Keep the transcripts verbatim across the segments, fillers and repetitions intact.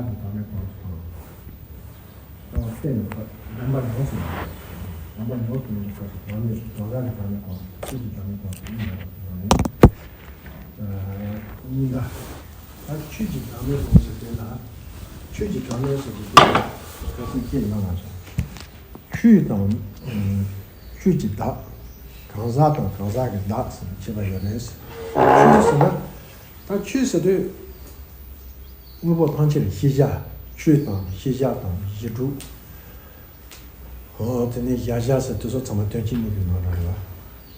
གི་བདག་མེད་སྒོམ་ཚུལ་དང་། ད་བརྟེན་ནས་བདེན་པ་ཡོངས་སུ་མེད། བདེན་པ་ཡོངས་སུ་མེད་པའི་སྐབས་སུ་གང་ལས་གང་ཟག་གི་བདག་མེད་སྒོམ་ཚུལ། ཆོས་ཀྱི་བདག་མེད་སྒོམ་ཚུལ་གཉིས་ཡོད་པ་དེ་ཡང་ཡིན། གཉིས་ཀ། ད་ཆོས་ཀྱི་བདག་མེད་སྒོམ་ཚུལ་དེ་ལ། ཆོས་ཀྱི་བདག་མེད་སོགས་ཀྱི་དེ་ལ་ཁ་སང་སྐྱེས་ལ་མ་བྱུང་། ཆོས་དང་། ཆོས་ཀྱི་བདག། གང་ཟག་དང་གང་ཟག་གི་བདག་ཟེར་ནས་ཕྱེ་བ་ཡོད་རེད། ཆོས་ཟེར་ན། ད་ཆོས་ཟེར་དུས། དངོས་པོ་ཐམས་ཅད་ལ་ཤེས་བྱ། ཆོས་དང་ཤེས་བྱ་དང་གཞི་གྲུབ། འོ་དེ་ནས་གཞལ་བྱ་ཟེར་དེ་ཚོ་ཚང་མ་དོན་གཅིག་དངོས་ཀྱི་ནང་ལ་རེད་བ།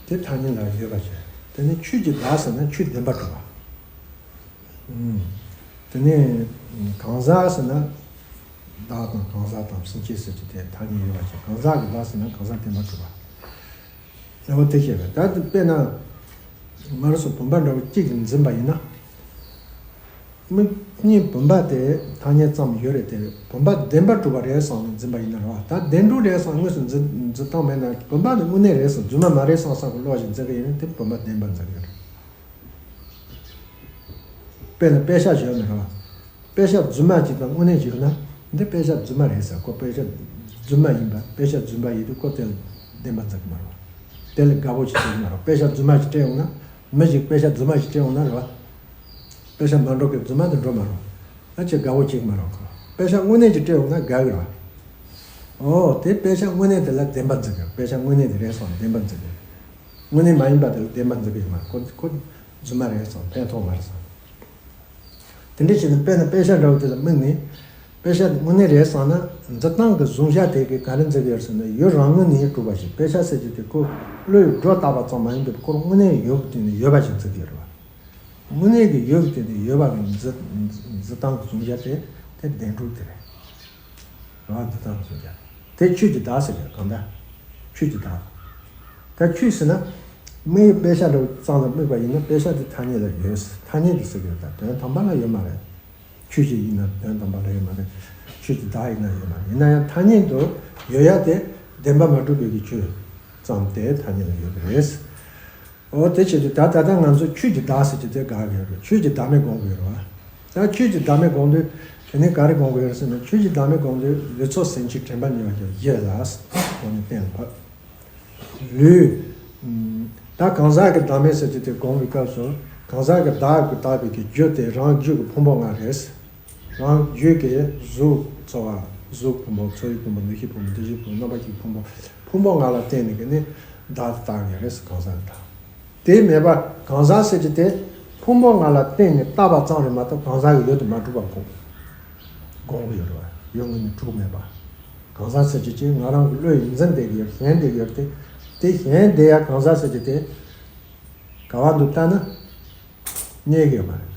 དེ་ཐ་སྙད་ལ་ཡོད་པ་བྱས། དེ་ནས་ཆོས་ཀྱི་བདག་ཟེར་ན་ཆོས་བདེན་པར་གྲུབ་པ། དེ་ནས་གང་ཟག་ཟེར་ན། བདག་དང་གང་ཟག་དང་སེམས་ཅན་ཟེར་གྱི་དེ་ཐ་སྙད་ཡོད་པ་བྱས། གང་ཟག་གི་བདག་ཟེར་ན་གང་ཟག་བདེན་པར་གྲུབ་པ། ལ་འོ་དེ་བཤད་པས། ད་དཔེར་ན། ང་རང་ཚོ་བུམ་པ་འདྲ་བོ་གཅིག་གིས་འཛིན་པ་ཡིན་ན། མིག་གཉིས་བུམ་པ་དེ་ཐ་སྙད་ཙམ་ཡོད་རེད་དེ། བུམ་པ་བདེན་པར་གྲུབ་པ་རེད་བསམ་ནས་འཛིན་པ་ཡིན་ན་རེད་བ། ད་བདེན་གྲུབ་རེད་བསམ་དངོས་སུ་འཛིན་འཛིན་སྟངས་མེད་ན། བུམ་པ་ནི་དངོས་གནས་རེད་བསམ། རྫུན་མ་མ་རེད་བསམ་བསམ་གི་བློ་ཞིག་འཛིན་གི་ཡིན་ན་དེ་བུམ་པ་བདེན་པར་འཛིན་གི་རེད། དཔེར་ན་དཔེ་ཆ་ཞིག་ཡོད་ན་རེད་བ། དཔེ་ཆ་རྫུན་མ་ཅིག་དང་དངོས་གནས་ཅིག་ཡོད་ན། འདི་དཔེ་ཆ་རྫུན་མ་རེད་ཟེར། ཁོ་དཔེ་ཆ་རྫུན་མ་ཡིན་པ། དཔེ་ཆ་རྫུན་པ་ཡིན་དུས་ཁོ་དེ་ལ་བདེན་པ་འཛིན་གི་མ་རེད། དེ་ལ་དགའ་བོ་ཅིག་བྱེད་ཀྱི་མ་རེད། དཔེ་ཆ་རྫུན་མ་ཅིག་སྤྲད་ཡོང་ན། མི་ཞིག་དཔེ་ཆ་རྫུན་མ་ཞིག་སྤྲད་ཡོང་ན་རེད་བ། དཔེ་ཆ་མ་འགྲོ་གི་རྫུན་མ་དེ་འགྲོ་མ་རེད། ཨ་ཅེ་དགའ་བོ་ཅིག་མ་རེད་ཁོ། དཔེ་ཆ་དངོས་གནས་ཅིག་སྤྲད་ཡོང་ན་དགའ་གི་རེད་བ། ཨོ་དེ་དཔེ་ཆ་དངོས་གནས་དེ་ལ་བདེན་པ་འཛིན་གི། དཔེ་ཆ་དངོས་གནས་དེ་རེད་བསམ་བདེན་པ་འཛིན་གི། དངོས་གནས་མ་ཡིན་པ་དེ་ལ་བདེན་པ་འཛིན་གི་ཡོད་མ་རེད། ཁོ་ཁོ་རྫུན་མ་རེད་བསམ་ཕན་ཐོགས་མ་རེད་བསམ། དེ་འདྲ་བྱས་ནས་དཔེར་ན་དཔེ་ཆ་འདྲ་བོ་དེ་ལ་དམིགས་ནས། དཔེ་ཆ་དངོས་གནས་རེད་བསམ་ན། འཛིན་སྟངས་ཀྱི་གཟུང་བྱ་དེ་གིས་ག་རེ་འཛིན་གི་ཡོད་ཟེར་ན། ཡུལ་རང་ངོས་ནས་གྲུབ་པ་ཞིག་དཔེ་ཆ་ཟེར་རྒྱུ་དེ་ཁོ་བློས་སྒྲོ་བཏགས་པ་ཙམ་མ་ཡིན་པར་ཁོ་དངོས་གནས་ཡོད་ཀྱི་སྟེང་ནས་ཡོད་པ་ཞིག་འཛིན་གི་ཡོད་རེད་བ། དངོས་གནས་ཀྱི་ཡོད་ཀྱི་སྟེང་ནས་ཡོད་པ་གི་འཛིན་འཛིན་སྟངས་ཀྱི་གཟུང་བྱ་དེ་དེ་བདེན་གྲུབ་དེ་རེད། རང་འདི་དང་གསུངས་ཀྱང་། དེ་ཆོས་ཀྱི་བདག་ཟེར་ཡང་གང་ལྟར། ཆོས་ཀྱི་བདག་ད་ཆོས་ཟེར་ན། དམིགས་ཡུལ་དཔེ་ཆ་འདྲ་བོ་ཙམ་ལ་དམིགས་པ་ཡིན་ན་དཔེ་ཆ་དེ་ཐ་སྙད་ལ་ཡོད། ཐ་སྙད་དུ་ཟེར་གྱི་ཡོད། ད་དོན་དམ་པ་ལ་ཡོད་མ་རེད། ཆོས་ཅན་ཡིན་ན་དོན་དམ་པ་ལ་ཡོད་མ་རེད། ཆོས་ཀྱི་བདག་ཡིན་ན་ཡོད་མ་རེད། ཡིན་ན་ཡང་ཐ་སྙད་དུ་ཡོད་ཡ་དེ་བདེན་པ་མ་གྲུབ་པའི་གི་ཆོས་ཙམ་དེ་ཐ་སྙད་ལ་ཡོད་པ་རེད། འོ་དེ་བྱེད་དུས་ད་ད་ལྟ་ང་ཚོ་ཆོས་ཀྱི་བདག་ཟེར་གྱི་དེ་དགག་གི་ཡོད་རེད། ཆོས་ཀྱི་བདག་མེད་སྒོམ་གི་ཡོད་རེད་བ། ད་ཆོས་ཀྱི་བདག་མེད་སྒོམ་དུས་དེ་ནས་ག་རེ་སྒོམ་གི་ཡོད་རེད་ཟེར་ན། ཆོས་ཀྱི་བདག་མེད་སྒོམ་དུས་ལུས་ཚོགས་སེམས་ཅན་དྲན་པ་ཉེ་བར་བཞག་བཞི་ལ་སྒོམ་ནས་གཏན་ལ་ཕབ། ལུས། ད་གང་ཟག་གི་བདག་མེད་ཟེར་གྱི་དེ་སྒོམ་པའི་སྐབས་སུ། གང་ཟག་གི་བདག་གི་བཏགས་པའི་གི་རྒྱུ་དེ་རང་རྒྱུད་ཀྱི་ཕུང་པོ་ལྔ་རེད། རང་རྒྱུད་ཀྱི་གཟུགས་ཚོར་བ། གཟུགས་ཕུང་པོ། ཚོར་བའི་ཕུང་པོ། འདུ་ཤེས་ཕུང་པོ། འདུ་བྱེད་ཕུང་པོ། རྣམ་པ་ཤེས་ཕུང་པོ། ཕུང་པོ་ལྔ་ལ་བརྟེན་ནས་ཀྱི་ནི་བདག་བཏགས་ཡོད་རེད། གང་ཟག་གི་བདག་དེ་མེད་པ། གང་ཟག་ཟེར་གྱི་དེ་ཕུང་པོ་ལྔ་ལ་བརྟེན་ནས་བཏགས་པ་ཙམ་རེད་མ་གཏོགས་གང་ཟག་གི་ཡུལ་དུ་མ་གྲུབ་པ་སྒོམ། སྒོམ་གྱི་ཡོད་རེད་བ། ཡུལ་ངོས་ནས་གྲུབ་མེད་པ། གང་ཟག་ཟེར་གྱི་ཅིག་ང་རང་གི་བློ་ཡིས་འཛིན་བསྡད་ཀྱི་ཡོད། ཞེན་བསྡད་ཀྱི་ཡོད་དེ། དེ་ཞེན་བསྡད་ཡ་གང་ཟག་ཟེར་གྱི་དེ་ག་བ་འདུག་ལྟ་ན། རྙེད་ཀྱི་ཡོད་མ་རེད།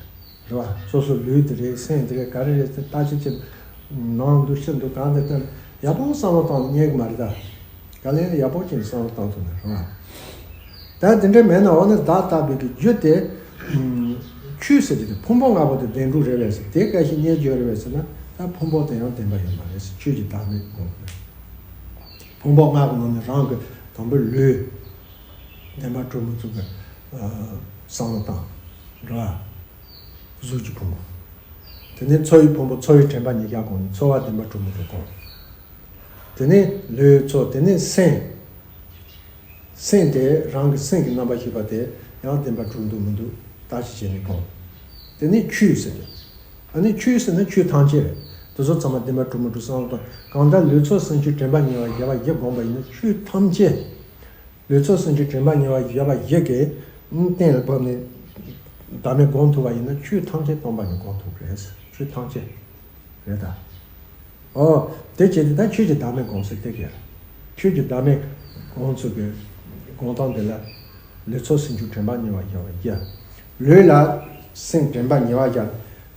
རེད་བ། སོ་སོ་ལུས་དེ་རེད། སེམས་དེ་རེད། ག་རེ་རེད་ཟེར་བརྟག་དཔྱད་བྱེད། ནང་འདུག་ཕྱི་འདུག་གང་དེ་ལྟར་ཡག་པོ་བསམ་བློ་བཏང་ནས་རྙེད་ཀྱི་མ་རེད་ད། ག་ལེར་ཡག་པོ་བྱས་ནས་བསམ་བློ་བཏང་ཐུབ་ན་རེད་བ། ད་དེ་འདྲ་མེད་ན། འོ་ན་བདག་བཏགས་པའི་གི་རྒྱུ་དེ་ཆོས་ཟེར་གྱི་དེ་ཕུང་པོ་ལྔ་པོ་དེ་བདེན་གྲུབ་རེད་པས་ཟེར། དེ་ག་ཞིག་རྙེད་རྒྱུ་ཡོད་རེད་པས་ཟེར་ན། ད་ཕུང་པོ་དེ་ཡང་བདེན་པ་ཡོད་མ་རེད་ཟེར། ཆོས་ཀྱི་བདག་མེད་སྒོམ་དགོས། ཕུང་པོ་ལྔ་གི་ནང་ནས་རང་གི་དང་པོའི་ལུས་བདེན་པ་གྲུབ་མི་ཐུབ་པའི་བསམ་བློ་བཏང་། རེད་བ། གཟུགས་ཀྱི་ཕུང་པོ། དེ་ནས་ཚོར་བའི་ཕུང་པོ། ཚོར་བའི་དྲན་པ་ཉེར་བཞག་སྒོམ་ནས་ཚོར་བ་བདེན་པ་གྲུབ་མི་ཐུབ་སྒོམ། དེ་ནས་ལུས་ཚོར། དེ་ནས་སེམས། སེམས་དེ་རང་གི་སེམས་ཀྱི་རྣམ་པར་ཤེས་པ་དེ་ཡང་བདེན་པ་གྲུབ་འདུག་མི་འདུག་བརྟག་དཔྱད་བྱས་ནས་སྒོམ། དེ་ནས་ཆོས་ཟེར་གྱི། ཨ་ནི་ཆོས་ཟེར་ན་ཆོས་ཐམས་ཅད་རེད། དེ་ཚོ་ཚང་མ་བདེན་པ་གྲུབ་མི་འདུག་བསམ་བློ་བཏང་། གང་ལྟར་ལུས་ཚོར་སེམས་ཅན་དྲན་པ་ཉེ་བར་བཞག་པ་བཞི་སྒོམ་པ་ཡིན་ན། ཆོས་ཐམས་ཅད། ལུས་ཚོར་སེམས་ཅན་དྲན་པ་ཉེ་བར་བཞག་པ་བཞི་གིས་གཏན་ལ་ཕབ་ནས་བདག་མེད་སྒོམ་ཐུབ་པ་ཡིན་ན། ཆོས་ཐམས་ཅད་སྟོང་པ་ཉིད་སྒོམ་ཐུབ་རེད། ཆོས་ཐམས་ཅད་རེད་ད། ཨོ། དེ་བྱས་ཏེ་ད་ཆོས་ཀྱི་བདག་མེད་སྒོམ་ཟེར་དེ་ག་རེད། ཆོས་ཀྱི་བདག་མེད་སྒོམ་ཚུལ་གྱི་སྒོམ་སྟངས་དེ་ལ། ལུས་ཚོར་སེམས་ཅན་དྲན་པ་ཉེ་བར་བཞག་པ་བཞི། ལུས་ལ་སེམས་དྲན་པ་ཉེ་བར་བཞག་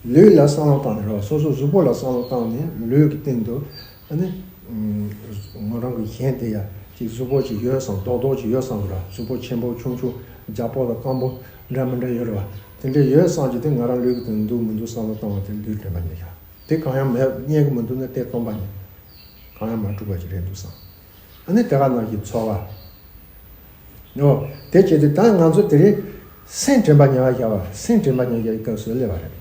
ལུས་ལ་བསམ་བློ་བཏང་ནས་རེད་བ། སོ་སོ་གཟུགས་པོ་ལ་བསམ་བློ་བཏང་ནས་ལུས་ཀྱི་སྟེང་དུ། ཨ་ནི། ང་རང་གི་ཞེན་བསྡད་ཡ་ཅིག་གཟུགས་པོ་ཅིག་ཡོད་བསམ། རྡོག་རྡོག་ཅིག་ཡོད་བསམ་ར། གཟུགས་པོ་ཆེན་པོ་ཆུང་ཆུང་། རྒྱ་པོ་དང་སྐམ་པོ་འདྲ་མི་འདྲ་ཡོད་རེད་བ། དེ་འདྲ་ཡོད་བསམ་གྱི་དེ་ང་རང་ལུས་ཀྱི་སྟེང་འདུག་མི་འདུག་བསམ་བློ་བཏང་བ་དེ་ལུས་དྲན་པ་ཉེ་བཞག་དེ་གང་ཡང་མེད། རྙེད་ཀྱི་མི་འདུག་ན་དེ་སྟོང་པ་ཉིད། གང་ཡང་མ་གྲུབ་པ་ཅིག་རེད་འདུག་བསམ། ཨ་ནི་དེ་ག་ནང་བཞིན་ཚོར་བ། ཨོ། དེ་བྱས་ཏེ་ད་ང་ཚོ་དེ་རིང་སེམས་དྲན་པ་ཉེ་བར་བཞག་པ། སེམས་དྲན་པ་ཉེ་བར་བཞག་པའི་སྐབས་སུ་སླེབས་པ་རེད།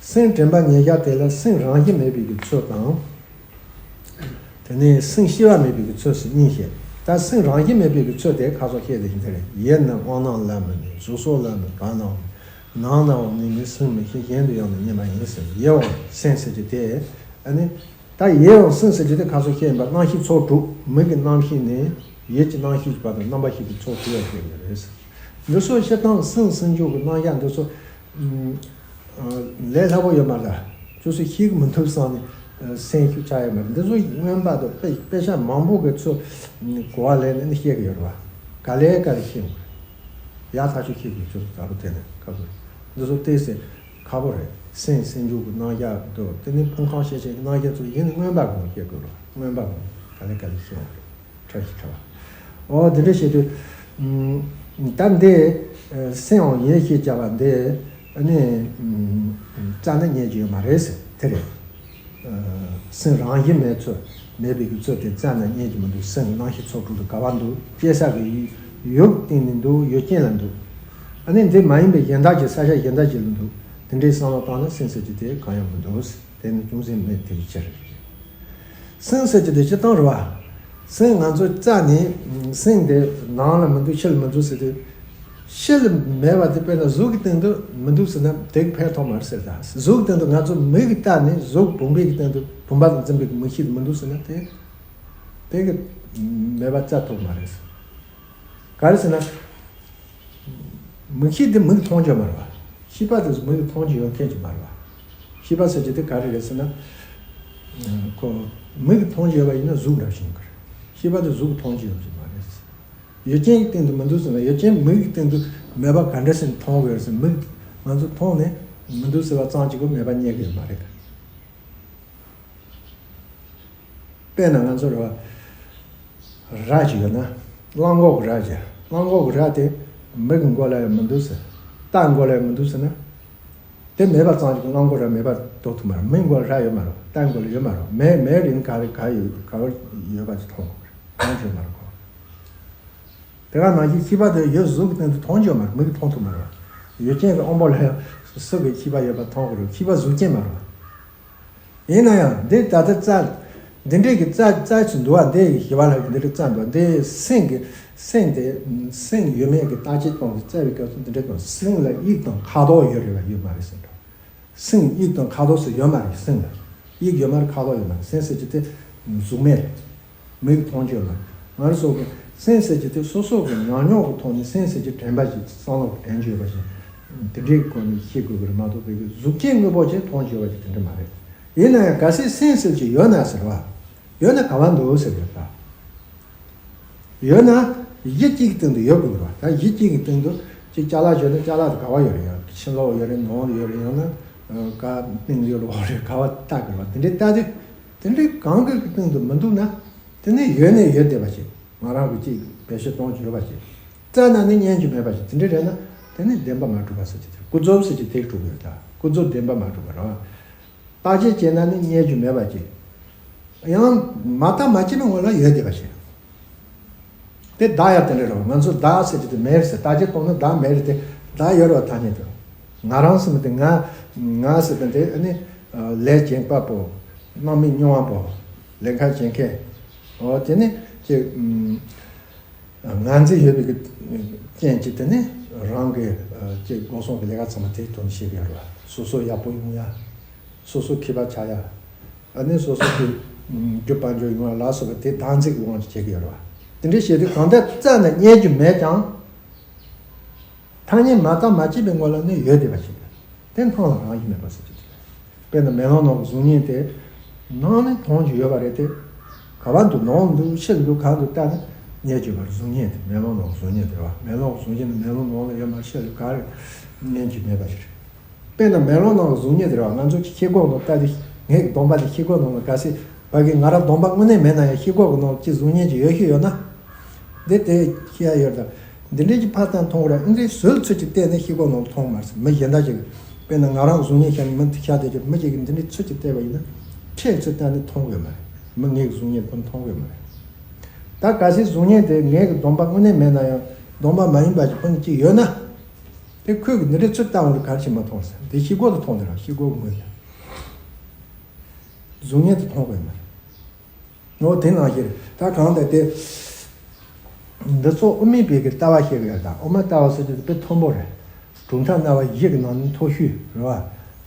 སེམས་དྲན་པ་ཉེར་བརྒྱ་དེ་ལ་སེམས་རང་བཞིན་མེད་པའི་གི་ཚུལ་དང་། དེ་ནས་སེམས་ཤེས་པ་མེད་པའི་གི་ཚུལ་ཟེར་གཉིས་བཤད། ད་སེམས་རང་བཞིན་མེད་པའི་གི་ཚུལ་དེ་ཁ་སོགས་བཤད་དེ་བཞིན་དེ་རེད། ཡིད་ནི་དབང་རྣོན་ལ་མི་གནས། གཟུགས་སོགས་ལ་ནི་བར་སྣང་། ནང་ན་འོང་ནས་ནི་སེམས་མི་ཤེས། གཞན་དུ་ཡང་ནི་གནས་མ་ཡིན་ཟེར། ཡིད་དབང་སེམས་ཟེར་གྱི་དེ་ཨ་ནི། ད་ཡིད་དབང་སེམས་ཟེར་གྱི་དེ་ཁ་སོགས་བཤད་ཡིན་པ། རྣམ་ཤེས་ཚོགས་དྲུག་མིག་གི་རྣམ་ཤེས་ནས་ཡིད་ཀྱི་རྣམ་ཤེས་ཀྱི་བར་དུ་རྣམ་པ་བཞི་གི་ཚོགས་དྲུག་ལ་བཤད་ཡོད་རེད། འདི་ཚོ་སྤྱིར་བཏང་སེམས་སེམས་བྱུང་གི་རྣམ་གཞག་འདི་ཚོ། ཨ། ལས་སླ་པོ་ཡོད་མ་རེད། ཅུང་ཟད་ཤེས་ཀྱི་མི་འདུག་བསམ་ནས་སེམས་ཤུགས་ཆག་ཡོད་མ་རེད། འདི་ཚོ་སྔོན་པ་དང་དཔེ་དཔེ་ཆ་མང་པོ་གི་ཚུལ་གོ་བ་ལེན་ནས་ཤེས་ཀྱི་ཡོད་རེད་བ། ག་ལེ་ག་ལེ་ཤེས་འོང་། ཡག་ཐག་ཆོད་ཤེས་དགོས་ཚུལ་ད་རུང་དེ་ནས་ཁ་ཚུར་འདི་ཚོ་ཏོག་ཙམ་ཁག་པོ་རེད། སེམས་སེམས་བྱུང་གི་རྣམ་གཞག་འདུག་དེ་ནས་ཕུང་ཁམས་ཤེས་བྱའི་རྣམ་གཞག་ཚོ་ཡིན་ནི་སྔོན་པ་གོང་ཤེས་དགོས་རེད། སྔོན་པ་གོང་ག་ལེ་ག་ལེ་ཤེས་འོང་རེད། ཁྲ་ཞིག་ཁྲ་བ། འོ་དེ་འདྲ་བྱེད་དུས། ཨམ། ད་འདི། ཨ། སེམས་དབང་ཡིད་ཤེས་བྱ་བ་འདི། ཨ་ནི། ཨམ། རྩ་ནས་རྙེད་རྒྱུ་ཡོད་མ་རེད་ཟེར་དེ་རེད། ཨ། སེམས་རང་བཞིན་མེད་ཚུལ་མེད་པའི་གི་ཚུལ་དེ་རྩ་ནས་རྙེད་རྒྱུ་མི་འདུག་སེམས་ཀྱི་རྣམ་ཤེས་ཚོགས་དྲུག་ཏུ་ག་བ་འདུག་སྐྱེ་ས་གི་ཡུལ་གྱི་སྟེང་ནས་འདུག་ཡུལ་ཅན་ལ་འདུག་ཨ་ནི་འདི་མ་ཡིན་པའི་གཞན་དག་གི་ས་ཆ་གཞན་དག་ཅིག་ལ་འདུག་དེ་འདྲའི་བསམ་བློ་བཏང་ན་སེམས་ཟེར་རྒྱུ་དེ་གང་ཡང་མི་འདུག་དེ་ནི་ཅུང་ཟད་མེད་དེ་ཡི་ཕྱིར། སེམས་ཟེར་རྒྱུ་དེ་སྤྱིར་བཏང་རེད་བ། སེམས་ང་ཚོ་རྩ་ནས་སེམས་དེ་ནང་ལ་མི་འདུག་ཕྱི་ལ་མི་འདུག་ཟེར་དུས། ཕྱི་ལ་མེད་པ་དེ་དཔེར་ན་གཟུགས་ཀྱི་སྟེང་དུ་མི་འདུག་ཟེར་ན་དེ་གི་ཕན་ཐོགས་མ་རེད་ཟེར། ད་གཟུགས་ཀྱི་སྟེང་དུ་ང་ཚོ་མིག་གིས་བལྟས་ནས་གཟུགས་བུམ་པའི་གི་སྟེང་དུ་བུམ་པ་དང་འཛིན་པའི་གི་མིག་ཤེས་དེ་མི་འདུག་ཟེར་ན་དེ། དེ་གི་མེད་པ་རྩ་ཐུབ་མ་རེད་ཟེར། ག་རེ་ཟེར་ན། མིག་ཤེས་དེ་མིག་མཐོང་རྒྱུ་མ་རེད་བ། ཤེས་པ་དེ་མིག་མཐོང་རྒྱུ་ཡོད་མཁན་ཅིག་མ་རེད་བ། ཤེས་པ་ཟེར་རྒྱུ་དེ་ག་རེ་རེད་ཟེར་ན། ཁོ། མིག་མཐོང་རྒྱུ་ཡོད་པ་ཡིན་ན་གཟུགས་འདྲ་ཞིག་ཡིན་དགོས་རེད། ཤེས་པ་དེ་གཟུགས་མཐོང་རྒྱུ་ཡོད་ཀྱི་མ་རེད། ཡུལ་ཅན་གྱི་སྟེང་དུ་མི་འདུག་ཟེར་ན་ཡུལ་ཅན་མིག་གི་སྟེང་དུ་མེད་པ་ག་འདྲ་ཞིག་མཐོང་དགོས་རེད་ཟེར། མིག་ང་ཚོ་མཐོང་ནས་མི་འདུག་ཟེར་བ་ཙམ་གཅིག་གིས་མེད་པ་རྙེད་ཀྱི་ཡོད་མ་རེད། དཔེར་ན་ང་ཚོ་རེད་བ། ར་ཅིག་ཡོད་ན། གླང་གོག་གི་ར་ཅིག་གླང་གོག་གི་ར་དེ་མི་གི་མགོ་ལ་ཡང་མི་འདུག་ཟེར། རྟ་མགོ་ལ་ཡང་མི་འདུག་ཟེར་ན། དེ་མེད་པ་ཙམ་གྱིས་གླང་གོག་ར་མེད་པ་རྟོགས་ཐུབ་མ་རེད། མི་མགོ་ལ་ར་ཡོད་མ་རེད། རྟ་མགོ་ལ་ཡོད་མ་རེད། མེད་མེད་རིང་ག་རེ་ག་ཡོད་ག་བར་ཡོད་པ་ཅིག་མཐོང་དགོས་རེད། མཐོང་རྒྱུ་མ་རེད་གོ། དེ་ག་ནང་བཞིན་ཤེས་པ་དེ་ཡོད་གཟུགས་ཀྱི་སྟེང་དུ་མཐོང་རྒྱུ་མ་རེད། མིག་གིས་མཐོང་ཐུབ་མ་རེད། ཡུལ་ཅན་གྱི་དབང་པོ་ལ་ཡང་སུ་གི་ཤེས་པ་ཡོད་པ་མཐོང་དགོས་རེད། ཤེས་པ་གཟུགས་ཅན་མ་རེད། ཡིན་ན་ཡང་འདི་ད་ལྟ་རྩ། འདི་འདྲའི་གི་རྩ་རྩ་ཆུ་འདུ་བ་འདི་ཞི་བ་ལྷ་གི་འདི་འདྲའི་རྩ་འདུ་བ་འདི་སེམས་ཀྱི་སེམས་དེ་སེམས་ཡོད་མེད་ཀྱི་བརྟག་དཔྱད་གཏོང་གི་རྩ་བའི་སྐབས་སུ་འདི་འདྲའི་གང་སེམས་ལ་དབྱིབས་དང་ཁ་དོག་ཡོད་རེད་བ་ཡོད་མ་རེད་ཟེར་འགྲོ། སེམས་དབྱིབས་དང་ཁ་དོག་སུ་ཡོད་མ་རེད་སེམས་ལ། དབྱིབས་ཡོད་མ་རེད་ཁ་དོག་ཡོད་མ་རེད་སེམས་ཟེར་གྱི་དེ་གཟུགས་མེད་རེད། མིག་མཐོང་རྒྱུ་ལ། ང་རང་ཚོ་གི་སེམས་ཟེར་གྱི་དེ་སོ་སོ་གི་ཉམས་མྱོང་གི་ཐོག་ནས་སེམས་ཟེར་གྱི་དྲན་པ་ཞིག་བསམ་བློ་དྲན་རྒྱུ་ཡོད་པ་ཞིག་དེ་འདྲའི་སྒོ་ནས་ཤེས་དགོས་ཀྱི་རེད་མ་གཏོགས་བོད་ཀྱི་གཟུགས་ཅན་དངོས་པོ་ཅིག་མཐོང་རྒྱུ་ཡོད་པ་ཞིག་དེ་འདྲ་མ་རེད། ཡིན་ན་ཡང་གལ་སྲིད་སེམས་ཟེར་གྱི་ཡོད་ན་ཟེར་བ། ཡོད་ན་ག་བ་འདུག་ཟེར་གྱི་ད། ཡོད་ན་གཞི་གཅིག་གི་སྟེང་དུ་ཡོད་དགོས་ཀྱི་རེད་བ། ད་གཞི་གཅིག་གི་སྟེང་དུ་ཅིག་ཅ་ལག་བྱས་ན་ཅ་ལག་དེ་ག་བ་ཡོད་རེད་ཡང་ཕྱི་ལོགས་ཡོད་རེད་ནང་ལ་ཡོད་རེད་ཡང་ན་ག་སྟེང་ཡོད་རེད་འོག་རེད་ག་བ་ལྟ་དགོས་རེད་བ། དེ་འདྲའི་ལྟ་དུས་དེ་འདྲའི་གང་གི་སྟེང་དུ་མི་འདུག་ན། དེ་ནི་ཡོད་ནས་ཡོད་བསྡད་པ་ཞིག་ང་རང་གི་ཅིག་བེད་སྤྱོད་གཏོང་རྒྱུ་ཡོད་པ་ཞིག་རྩ་ན་ནི་རྙེད་རྒྱུ་མེད་པ་ཞིག་དེ་འདྲ་རེད་ན་དེ་ནི་བདེན་པ་མ་གྲུབ་པ་ཟེར་གྱི་དེ་ཀུན་རྫོབ་ཟེར་གྱི་དེ་གྲུབ་ཡོད་ད། ཀུན་རྫོབ་བདེན་པ་མ་གྲུབ་པ་རེད་བ། བརྟག་དཔྱད་བྱས་ན་ནི་རྙེད་རྒྱུ་མེད་པ་ཅིག་ཡང་མ་བརྟགས་མ་དཔྱད་པའི་ངོ་ལ་ཡོད་བསྡད་པ་ཞིག་དེ་བདག་ཡང་དེ་འདྲ་རེད་བ། ང་ཚོ་བདག་ཟེར་གྱི་དེ་མེད་རེད་ཟེར། བརྟག་དཔྱད་གཏོང་ན་བདག་མེད་རེད་དེ་བདག་ཡོད་རེད་བ་ཐ་སྙད་དུ། ང་རང་ཟེར་མི་དེ་ང་ང་ཟེར་དེ་འདྲ་ཨ་ནི་ལས་བྱེད་པ་པོ། སྣང་མེད་མྱོང་བ་པོ། ལས་ཀ་བྱེད་མཁན། འོ་དེ་ནི་ཅིག་ང་འཛིན་ཡོད་པའི་གི་རྐྱེན་གྱིས་དེ་ནི་རང་གི་ཅིག་སྒོ་སྲུང་གི་ལས་ཀ་ཚང་མ་དེའི་ཐོག་ནས་བྱེད་ཀྱི་ཡོད་རེད་བ། སོ་སོ་ཡག་པོ་ཡོང་ཡ། སོ་སོ་མཁས་པ་ཆགས་ཡ། ཨ་ནི་སོ་སོ་གི་རྒྱུ་དཔལ་འབྱོར་ཡོང་ཡ་ལ་སོགས་པ་དེ་བདག་འཛིན་གྱི་དབང་གིས་བྱེད་ཀྱི་ཡོད་རེད་བ། དེ་འདྲ་བྱེད་དུས་གང་ལྟར་རྩ་ནས་རྙེད་རྒྱུ་མེད་ཀྱང་། ཐ་སྙད་མ་བརྟགས་མ་དཔྱད་པའི་ངོ་ལ་ནི་ཡོད་བསྡད་པ་ཞིག་རེད། དེ་སྣང་ལ་རང་བཞིན་མེད་པ་ཟེར་གྱི་རེད། དཔེར་ན་མེ་ལོང་ནང་གི་གཟུགས་བརྙན་དེ། སྣང་ནས་མཐོང་རྒྱུ་ཡོད་པ་རེད་དེ། ག་བ་འདུག་ནང་འདུག་ཕྱི་འདུག་གང་འདུག་བལྟས་ན་རྙེད་རྒྱུ་མ་རེད། གཟུགས་བརྙན་དེ་མེ་ལོང་ནང་གི་གཟུགས་བརྙན་དེ་རེད་བ། མེ་ལོང་གི་གཟུགས་བརྙན་ནི་མེ་ལོང་ནང་ལ་ཡོད་མ་རེད། ཕྱི་ལ་ག་རེ་རྙེད་རྒྱུ་མེད་པ་ཞིག་རེད། དཔེར་ན་མེ་ལོང་ནང་གི་གཟུགས་བརྙན་དེ་རེད་བ། ང་ཚོ་གི་ཤེལ་སྒོ་ནང་བལྟས་ཏེ་ངའི་གདོང་པ་དེ་ཤེལ་སྒོ་ནང་ལ་གལ་སྲིད་ཕ་གི་ང་རང་གདོང་པ་དངོས་གནས་མེད་ན་ཡང་ཤེལ་སྒོ་གི་ནང་གི་གཟུགས་བརྙན་ཅིག་ཡོད་ཤེས་ཡོད་ན། འདི་དེ་ཤེས་ཡ་ཡོད་ད། འདི་འདྲའི་གི་ཕར་བལྟས་མཐོང་གི་རེད། འདི་འདྲའི་ཟུར་ཚུར་ཅིག་བལྟས་ནས་ཤེལ་སྒོ་ནང་ལ་མཐོང་མ་རེད། མི་གཞན་དག་ཅིག་དཔེར་ན་ང་རང་གཟུགས་བརྙན་བཞག་ནས་མི་དེ་ཤ་དེ་ཅིག་མི་ཅིག་གིས་འདི་འདྲའི་ཚུར་ཅིག་བལྟས་པ་ཡིན་ན། ཁྱེད་ཚུར་བལྟས་ནས་མཐོང་གི་ཡོད་མ་རེད། མི་ངའི་གཟུགས་བརྙན་ཁོ་མཐོང་གི་ཡོད་མ་རེད། ད་གལ་སྲིད་གཟུགས་བརྙན་དེ་ངའི་གི་གདོང་པ་དངོས་གནས་མེད་ན་ཡང་གདོང་པ་མ་ཡིན་པ་ཅིག་ཁོ་ནི་ཅིག་ཡོད་ན། དེ་ཁོས་ཀྱི་འདི་འདྲའི་ཚུལ་ལྟ་བ་ལ་ག་རེ་བྱེད་མ་མཐོང་ཟེར། འདི་ཤེལ་སྒོ་དུ་མཐོང་དེ་ར། ཤེལ་སྒོ་གི་ངོས་ལ་གཟུགས་བརྙན་དུ་མཐོང་དགོས་མ་རེད། ངོ་དེ་ནང་བཞིན་རེད། ད་གང་ལྟར་དེ་འདི་ཚོ་དབུ་མའི་བོད་ཀྱི་ལྟ་བ་བཤད་ཀྱི་ཡོད། ད་དབུ་མའི་ལྟ་བ་ཟེར་རྒྱུ་དེ་དཔེ་མཐོན་པོ་རེད། གྲུབ་མཐའ་རྣམ་པ་བཞི་གི་ནང་ནས་མཐོ་ཤོས་རེད་བ།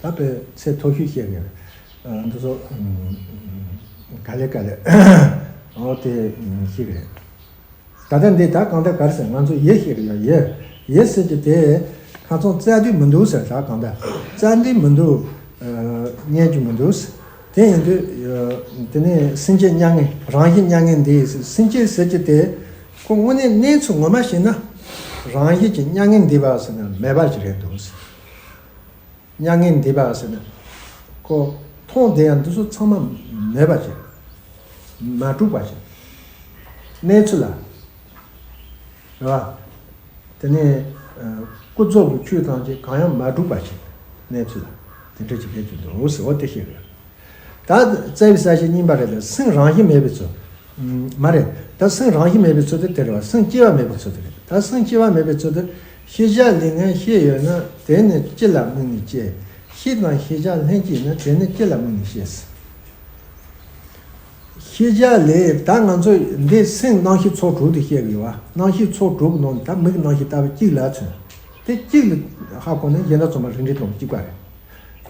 ད་དཔེ་ཚད་མཐོ་ཤོས་བཤད་ཀྱི་ཡོད། ཨ། འདི་ཚོ་ག་ལེ་ག་ལེ་འོ་དེ་ཤེས་ཀྱི་རེད། ད་ལྟ་འདི་ད་གང་ལྟར་ག་རེ་ཟེར། ང་ཚོ་ཡེ་ཤེས་ཀྱི་ཡ་ཡེ། ཡེ་ཟེར་གྱི་དེ་ཁ་ཚང་བཙལ་འདོད་མི་འདུག་ཟེར། ད་གང་ལྟར་བཙལ་འདོད་མི་འདུག། ཨ། རྙེད་རྒྱུ་མི་འདུག། དེ་ཡིན་དུས་ཨ། དེ་ནས་སེམས་བསྐྱེད་མྱ་ངན། རང་བཞིན་མྱ་ངན་འདས། སེམས་བསྐྱེད་ཟེར་གྱི་དེ་ཁོ་དངོས་གནས་གནས་ཚུལ་ངོ་མ་བཤད་ན་རང་བཞིན་གྱི་མྱ་ངན་འདས་པ་ཟེར་ན་མེད་པ་ཞིག་རེད་འདུག། མྱ་ངན་འདས་པ་ཟེར་ན་ཁོ་མཐོང་བསྡད་ཡ་འདི་ཚོ་ཚང་མ་མེད་པ་ཅིག། མ་གྲུབ་པ་ཅིག། གནས་ཚུལ་ལ། རེད་བ། དེ་ནས་ཨ། ཀུན་རྫོབ་ཀྱི་ཆོས་ཐམས་ཅད་གང་ཡང་མ་གྲུབ་པ་ཞིག། གནས་ཚུལ་ལ་དེ་འདྲ་ཅིག་ལས་ཀྱི་འདུག་ཟེར་བ་དེ་བཤད་དགོས། ད་བཙལ་བའི་ས་བཅད་གཉིས་པ་རེད་ལ། སེམས་རང་བཞིན་མེད་པའི་ཚུལ། ཨུམ། མ་རེད། ད་སེམས་རང་བཞིན་མེད་པའི་ཚུལ་དེ་དེ་རེད་བ། སེམས་སྐྱེ་བ་མེད་པའི་ཚུལ་དེ་རེད། ད་སེམས་སྐྱེ་བ་མེད་པའི་ཚུལ་དེ། ཤེས་བྱ་ལས་ངན་ཤེས་ཡོད་ན། དེ་ནི་ཅི་ལ་དམིགས་ནས་སྐྱེ། ཤེས་དང་ཤེས་བྱ་ལྷན་སྐྱེས་ན། དེ་ནི་ཅི་ལ་དམིགས་ནས་སྐྱེ། ཤེས་བྱ་ལས། ད་ང་ཚོ་འདི་སེམས་རྣམ་ཤེས་ཚོགས་དྲུག་དེ་བཤད་ཀྱི་ཡོད་བ། རྣམ་ཤེས་ཚོགས་དྲུག་གི་ནང་ནས་ད་མིག་གི་རྣམ་ཤེས་ལྟ་བུ་གཅིག་ལ་མཚོན། དེ་གཅིག་ལ་ཧ་གོ་ན་གཞན་དག་ཚང་མ་རིགས་འགྲེ་དང་གཅིག་པ་རེད།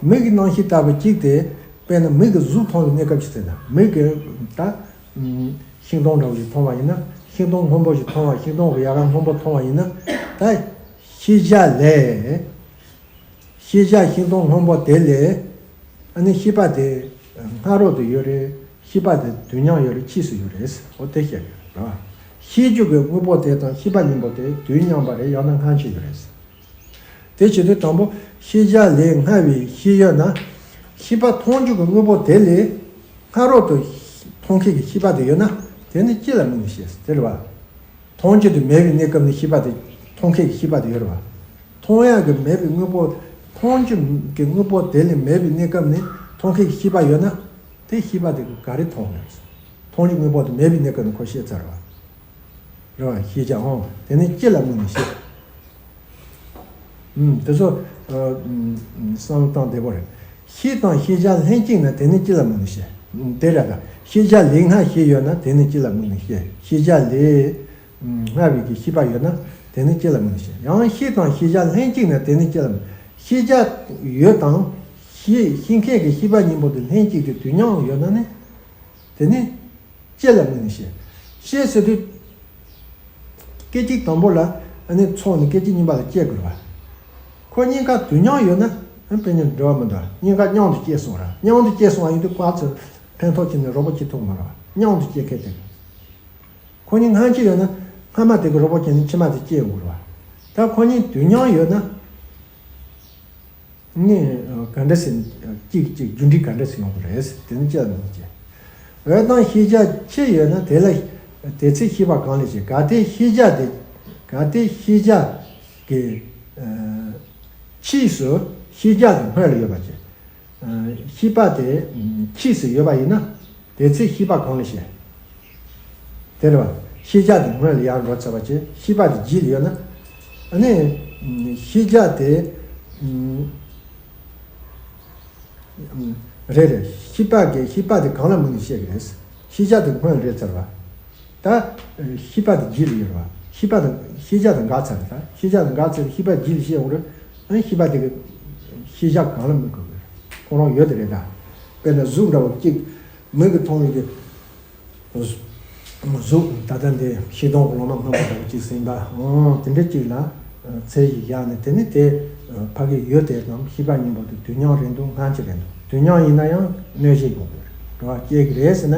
མིག་གི་རྣམ་ཤེས་ལྟ་བུ་གཅིག་དེ། དཔེར་ན་མིག་གིས་གཟུགས་མཐོང་བའི་གནས་སྐབས་ཅིག་ཟེར་ན། མིག་གིས་ད་ཤིང་སྡོང་འདྲ་བོ་ཞིག་མཐོང་བ་ཡིན་ན། ཤིང་སྡོང་སྔོན་པོ་ཞིག་མཐོང་བ། ཤིང་སྡོང་གི་ཡལ་ག་སྔོན་པོ་མཐོང་བ་ཡིན་ན། ད་ཤེས་བྱ་ལས། ཤེས་བྱ་ཤིང་སྡོང་སྔོན་པོ་དེ་ལས། ཨ་ནི་ཤེས་པ་དེ་སྔ་རོལ་དུ་ཡོད་རེད། ཤེས་པ་དེ་དུས་མཉམ་ཡོད་རེད། ཕྱིས་སུ་ཡོད་རེད། འོ་དེ་བཤད་ཡོད་རེད་བ། ཤེས་རྒྱུ་གི་དངོས་པོ་དེ་དང་ཤེས་པ་གཉིས་པོ་དེ་དུས་མཉམ་པ་རེད། ཡང་ན་སྔ་ཕྱི་ཡོད་རེད། དེ་བྱེད་དུས་དང་པོ་ཤེས་བྱ་ལས་སྔ་བའི་ཤེས་ཡོད་ན། ཤེས་པ་མཐོང་རྒྱུ་གི་དངོས་པོ་དེ་ལས་སྔ་རོལ་དུ་མཐོང་མཁན་གྱི་ཤེས་པ་དེ་ཡོད་ན། དེ་ནི་ཅི་ལ་དམིགས་ནས་ཤེས། དེ་རེད་བ། མཐོང་རྒྱུ་དེ་མེད་པའི་གནས་སྐབས་ནས་ཤེས་པ་དེ། མཐོང་མཁན་གྱི་ཤེས་པ་དེ་ཡོད་རེད་བ། མཐོང་ཡག་གི་མེད་པའི་དངོས་པོ། མཐོང་རྒྱུ་གི་དངོས་པོ་དེ་ལས་མེད་པའི་གནས་སྐབས་ནས་མཐོང་མཁན་གྱི་ཤེས་པ་ཡོད་ན། དེ་ཤེས་པ་དེ་གིས་ག་རེ་མཐོང་ཡོད། མཐོང་རྒྱུ་དངོས་པོ་དེ་མེད་པའི་གནས་སྐབས་ནས་ཁོ་ཤེས་ཚར་བ་རེད་བ། ཤེས་བྱ་འོང་། དེ་ནི་ཅི་ལ་དམིགས་ནས་ཤེས། ཨུམ། དེ་ཚོ་ཨ། ཨུམ། བསམ་བློ་བཏང་བདེ་པོ་རེད། ཤེས་དང་ཤེས་བྱ་ལྷན་ཅིག་ན། དེ་ནི་ཅི་ལ་དམིགས་ནས་ཤེས། ཨུམ། དེ་རེད་ད། ཤེས་བྱ་ལས་སྔ་ཤེས་ཡོད་ན། དེ་ནི་ཅི་ལ་དམིགས་ནས་ཤེས། ཤེས་བྱ་ལས་སྔ་བའི་གི་ཤེས་པ་ཡོད་ན། དེ་ནི་ཅི་ལ་དམིགས་ནས་ཤེས། ཡང་ཤེས་དང་ཤེས་བྱ་ལྷན་ཅིག་ན། དེ་ནི་ཅི་ལ་དམིགས། ཤེས་བྱ་ཡོད་དང་། ཤེས་ཤེས་མཁན་གྱི་ཤེས་པ་གཉིས་པོ་དེ་ལྷན་ཅིག་ཏུ་དུས་མཉམ་ཡོད་ན་ནི། དེ་ནི་ཅི་ལ་དམིགས་ནས་ཤེས། ཤེས་ཟེར་དུས། སྐད་ཅིག་དང་པོ་ལ་ཨ་ནི་ཚོགས་ནས་སྐད་ཅིག་གཉིས་པ་ལ་སྐྱེ་དགོས་རེད་བ། ཁོ་གཉིས་ཀ་དུས་མཉམ་ཡོད་ན། ཨ། དཔེ་ཉིད་འབྲེལ་བ་མི་འདུག། གཉིས་ཀ་མཉམ་དུ་སྐྱེས་སོང་ར། མཉམ་དུ་སྐྱེས་སོང་བ་ཡིན་དུས་ཁོ་ཚོ་ཕན་ཐོགས་ཕྱིན་ནས་རོགས་པ་བྱེད་ཐུབ་མ་རེད་བ། མཉམ་དུ་སྐྱེ་མཁན་དེ། ཁོ་གཉིས་སྔ་ཕྱི་ཡོད་ན། སྔ་མ་དེ་གི་རོགས་པ་བྱས་ནས་ཕྱི་མ་དེ་སྐྱེ་དགོས་རེད་བ། ད་ཁོ་གཉིས་དུས་མཉམ་ཡོད་ན། ནི་ག་འདྲ་ཟེར། གཅིག་གཅིག་རྒྱུ་འབྲས་ག་འདྲ་ཟེར་ཡོང་གི་རེད། དེ་ནི་ཅི་ལ་དམིགས་ནས་ཤེས། འོད་དང་ཤེས་བྱ་ཕྱི་ཡོད་ན། དེ་ལ་དེ་ཚེ་ཤེས་པ་གང་ལས་སྐྱེ། གལ་ཏེ་ཤེས་བྱ་དེ། གལ་ཏེ་ཤེས་བྱ་གི་ཕྱིས་སུ་ཤེས་བྱ་དེ་སྔོན་ལ་ཡོད་པ་ཅིག། ཤེས་པ་དེ་ཕྱིས་སུ་ཡོད་པ་ཡིན་ན། དེ་ཚེ་ཤེས་པ་གང་ལས་སྐྱེ། དེ་རེད་བ། ཤེས་བྱ་དེ་སྔོན་ལ་ཡར་འགྲོ་ཚར་བ་བྱས། ཤེས་པ་དེ་རྗེས་ལ་ཡོད་ན། ཨ་ནི་ཤེས་བྱ་དེ། རེད་རེད། ཤེས་པ་གི་ཤེས་པ་དེ་གང་ལ་དམིགས་ནས་བཤད་ཀྱི་རེད། ཤེས་བྱ་དེ་སྔོན་ལ་རེད་ཚར་བ། ད་ཤེས་པ་དེ་རྗེས་ལ་ཡོད་རེད་བ། ཤེས་པ་དེ་ཤེས་བྱ་དེ་འགག་ཚར་རེད། ད་ཤེས་བྱ་དེ་འགག་ཚར་རེད། ཤེས་པ་རྗེས་ལ་སྐྱེ་ཡོང་རེད། ཨ་ནི་ཤེས་པ་དེ་གི་ཤེས་བྱ་གང་ལ་དམིགས་དགོས་ཀྱི་རེད། ཁོ་རང་ཡོད་དེ་རེད་ད། དཔེར་ན་གཟུགས་འདྲ་བོ་གཅིག། མིག་གིས་མཐོང་བའི་གི་གཟུགས། ད་ལྟ་འདི་ཤིང་སྡོང་གི་ལོ་མ་སྔོན་པོ་འདྲ་བོ་གཅིག་ཟིན་པ། འོ་དེ་འདྲ་གཅིག་ལ་ཚད་གཞི་བཞག་ནས། དེ་ནི་དེ་ཕ་གི་ཡོད་དེ་དང་ཤེས་པ་གཉིས་པོ་དེ་དུས་མཉམ་རེད་འདུག། སྔ་ཕྱི་རེད་འདུག། དུས་མཉམ་ཡིན་ན་ཡང་གནོད་གཞི་ཡོང་གི་རེད། འགྲོ་བ་སྐྱེ་གི་རེད་ཟེར་ན།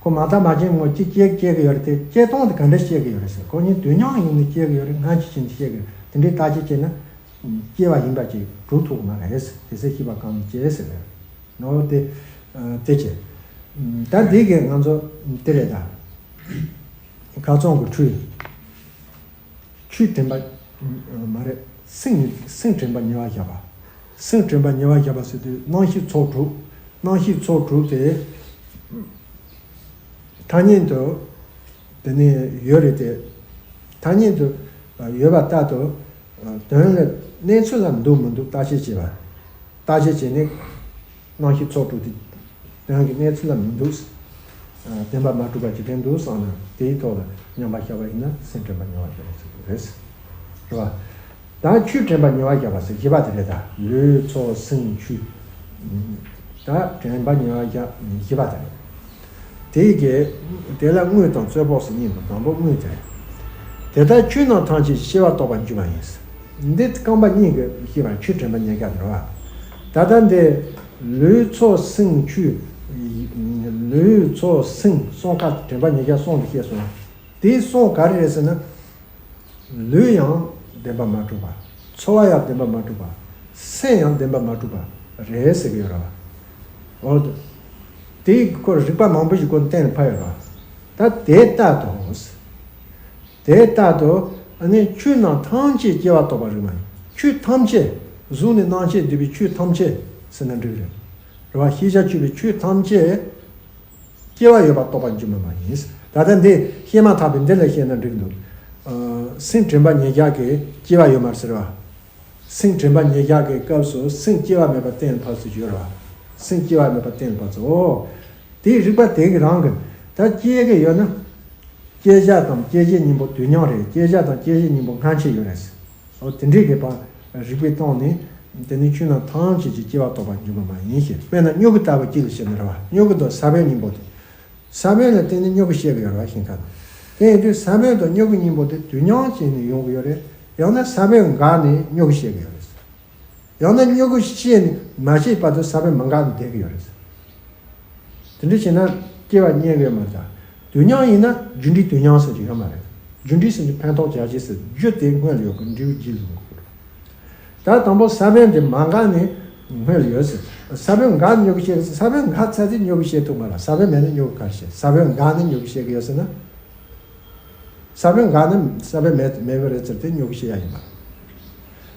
ཁོ་མ་ཐག་མ་བྱན་ངོ་གཅིག་སྐྱེ་སྐྱེ་གི་ཡོད་རེད་དེ། སྐྱེ་སྟངས་དེ་ག་འདྲ་སྐྱེ་གི་ཡོད་རེད་ཟེར། ཁོ་གཉིས་དུས་མཉམ་ཡིན་ནས་སྐྱེ་གི་ཡོད་རེད། སྔ་ཕྱི་ཕྱིན་ནས་སྐྱེ་གི་རེད། དེ་འདྲའི་བརྟག་དཔྱད་བྱས་ན། སྐྱེ་བ་ཡིན་པ་ཅིག་སྒྲུབ་ཐུབ་ཀྱི་མ་རེད། དེ་ཚེ་ཤེས་པ་གང་ལས་སྐྱེ་ཟེར་རེད། ནོར་དེ། ཨ། དེ་བྱས། ད་འདི་གས་ང་ཚོ་དེ་རེད་ད། ཁ་སང་གི་ཆོས། ཆོས་དྲན་པ། མ་རེད། སེམས། སེམས་དྲན་པ་ཉེ་བར་བཞག་པ། སེམས་དྲན་པ་ཉེ་བར་བཞག་པ་ཟེར་དུས་རྣམ་ཤེས་ཚོགས་དྲུག། རྣམ་ཤེས་ཚོགས་དྲུག་དེ་ཐ་སྙད་དུ་དེ་ནས་ཡོད་རེད་དེ། ཐ་སྙད་དུ་ཡོད་པ་ལྟར་དུ། དོན་ལ་གནས་ཚུལ་ལ་འདུག་མི་འདུག་བརྟག་དཔྱད་བྱེད་པ། བརྟག་དཔྱད་བྱས་ནས་རྣམ་ཤེས་ཚོགས་དྲུག་དེ་དོན་གྱི་གནས་ཚུལ་ལ་མི་འདུག་བདེན་པ་མ་གྲུབ་པ་ཇི་ལྟར་འདུག་བསམ་ན་དེའི་ཐོག་ལ་མཉམ་པར་བཞག་པ་ཡིན་ན་སེམས་དྲན་པ་ཉེ་བར་བཞག་པ་ཟེར་གྱི་རེད། རེད་བ། ད་ཆོས་དྲན་པ་ཉེ་བར་བཞག་པ་ཟེར་བཞི་པ་དེ་རེད། ད་ལུས་ཚོགས་སེམས་ཆོས། ད་དྲན་པ་ཉེ་བར་བཞག་བཞི་པ་དེ་རེད། དེའི་གེ་དེ་ལ་དངོས་དང་རྩོད་པོག་སུ་གཉིས་དང་དང་པོ་དངོས་དེ་རེད། དེ་ལྟར་ཆོས་རྣམས་ཐམས་ཅད་སྐྱེ་བ་རྟོགས་པར་འགྱུར་བ་ཡིན། འདི་རྐང་པ་གཉིས་ཀྱི་ཤེས་པ་ཆོས་དྲན་པ་ཉེ་བར་བཞག་རེད་བ། ད་ལྟ་འདི་ལུས་ཚོགས་སེམས་ཆོས། ལུས་ཚོགས་སེམས་གསུམ་ཀ་དྲན་པ་ཉེ་བར་གསུམ་དུ་བཤད་སོང་། དེའི་གསུམ་ག་རེ་རེད་ཟེར་ན། ལུས་ཡང་བདེན་པ་མ་གྲུབ་པ། ཚོར་བ་ཡང་བདེན་པ་མ་གྲུབ་པ། སེམས་ཡང་བདེན་པ་མ་གྲུབ་པ་རེད་ཟེར་གྱི་ཡོད་རེད་བ། འོ། དེའི་སྐོར་རིགས་པ་མང་པོ་ཞིག་སྐོར་གཏན་ལ་ཕབ་ཡོད་རེད་བ། ད་དེ་ལྟར་དུ། དེ་ལྟར་དུ་ཨ་ནི་ཆོས་རྣམས་ཐམས་ཅད་སྐྱེ་བ་རྟོགས་པ་རིགས་མ་ཡིན། ཆོས་ཐམས་ཅད། གཟུགས་ནས་རྣམ་ཤེས་འདུས་པའི་ཆོས་ཐམས་ཅད་ཟེར་ན་འགྲིག་རེད། རེད་བ། ཤེས་བྱ་ཆོས་པའི་ཆོས་ཐམས་ཅད་སྐྱེ་བ་ཡོད་པ་རྟོགས་པར་འགྱུར་མི་མ་ཡིན། ད་ལྟ་འདི་བཤད་མ་ཐག་པའི་འདི་ལ་བཤད་ན་འགྲིག་འདུག་ཨ། སེམས་དྲན་པ་ཉེ་བར་བཞག་གི་སྐྱེ་བ་ཡོད་མ་རེད་ཟེར་བ། སེམས་དྲན་པ་ཉེ་བར་བཞག་གི་སྐབས་སུ་སེམས་སྐྱེ་བ་མེད་པ་གཏན་ལ་ཕབ་སྲིད་ཀྱི་ཡོད་རེད་བ། སེམས་སྐྱེ་བ་མེད་པ་གཏན་ལ་ཕབ་སྲིད། འོ། དེའི་རིགས་པ་དེ་གི་རང་གི་ད་སྐྱེ་གི་ཡོད་ན། སྐྱེ་བྱ་དང་སྐྱེད་བྱེད་གཉིས་པོ་དུས་མཉམ་རེད། སྐྱེ་བྱ་དང་སྐྱེད་བྱེད་གཉིས་པོ་སྔ་ཕྱི་ཡོད་རེད། འོ། དེ་འདྲའི་གི་བ་རིགས་པའི་སྟེང་ནས་དེ་ནི་ཆོས་རྣམས་ཐམས་ཅད་ཀྱི་སྐྱེ་བ་རྟོགས་པར་འགྱུར་བ་མ་ཡིན་ཞེས། དཔེར་ན་སྨྱུ་གུ་ལྟ་བུ་གཅིག་ལ་བཤད་ན་རེད་བ། སྨྱུ་གུ་དང་ས་བོན་གཉིས་པོ་དེ། ས་བོན་ལ་བརྟེན་ནས་སྨྱུ་གུ་སྐྱེ་གི་ཡོད་རེད་བ། ཤིང་ཁ་དང་། དེ་ཡིན་དུས་ས་བོན་དང་སྨྱུ་གུ་གཉིས་པོ་དེ་དུས་མཉམ་བྱས་ནས་ཡོང་གི་ཡོད་རེད། ཡང་ན་ས་བོན་འགགས་ནས་སྨྱུ་གུ་སྐྱེ་གི་ཡོད་རེད། ཡང་ན་སྨྱུ་གུ་སྐྱེས་ནས་མ་སྐྱེས་བར་དུ་ས་བོན་མ་འགགས་ནས་བསྡད་ཀྱི་ཡོད་རེད། དེ་འདྲ་བྱས་ན་སྐྱེ་བ་རྙེད་ཀྱི་ཡོད་མ་རེད། དུས་མཉམ་ཡིན་ན་རྒྱུ་འབྲས་དུས་མཉམ་ཟེར་གྱི་ཡོད་མ་རེད། རྒྱུ་འབྲས་ཟེར་གྱི་ཕན་ཐོགས་བྱ་བྱེད་ཟེར། རྒྱུ་དེ་སྔོན་ལ་ཡོད་ཀྱི་འབྲས་བུ་རྗེས་ལ་ཡོང་གི་རེད། ད་དང་པོ་ས་བོན་དེ་མ་འགགས་ནས་སྔོན་ལ་ཡོད་ཟེར། ས་བོན་འགགས་ནས་སྨྱུ་གུ་སྐྱེ་གི་ཟེར། ས་བོན་འགགས་ཚར་དུས་སྨྱུ་གུ་སྐྱེ་ཐུབ་མ་རེད། ས་བོན་མེད་ན་སྨྱུ་གུ་ག་རེ་སྐྱེ། ས་བོན་འགགས་ནས་སྨྱུ་གུ་སྐྱེ་གི་ཡོད་ཟེར་ན། ས་བོན་འགགས་ན་ས་བོན་མེད་མེད་པ་རེད་ཟེར་ཏེ་སྨྱུ་གུ་སྐྱེ་ཡ་ཡིན་པ།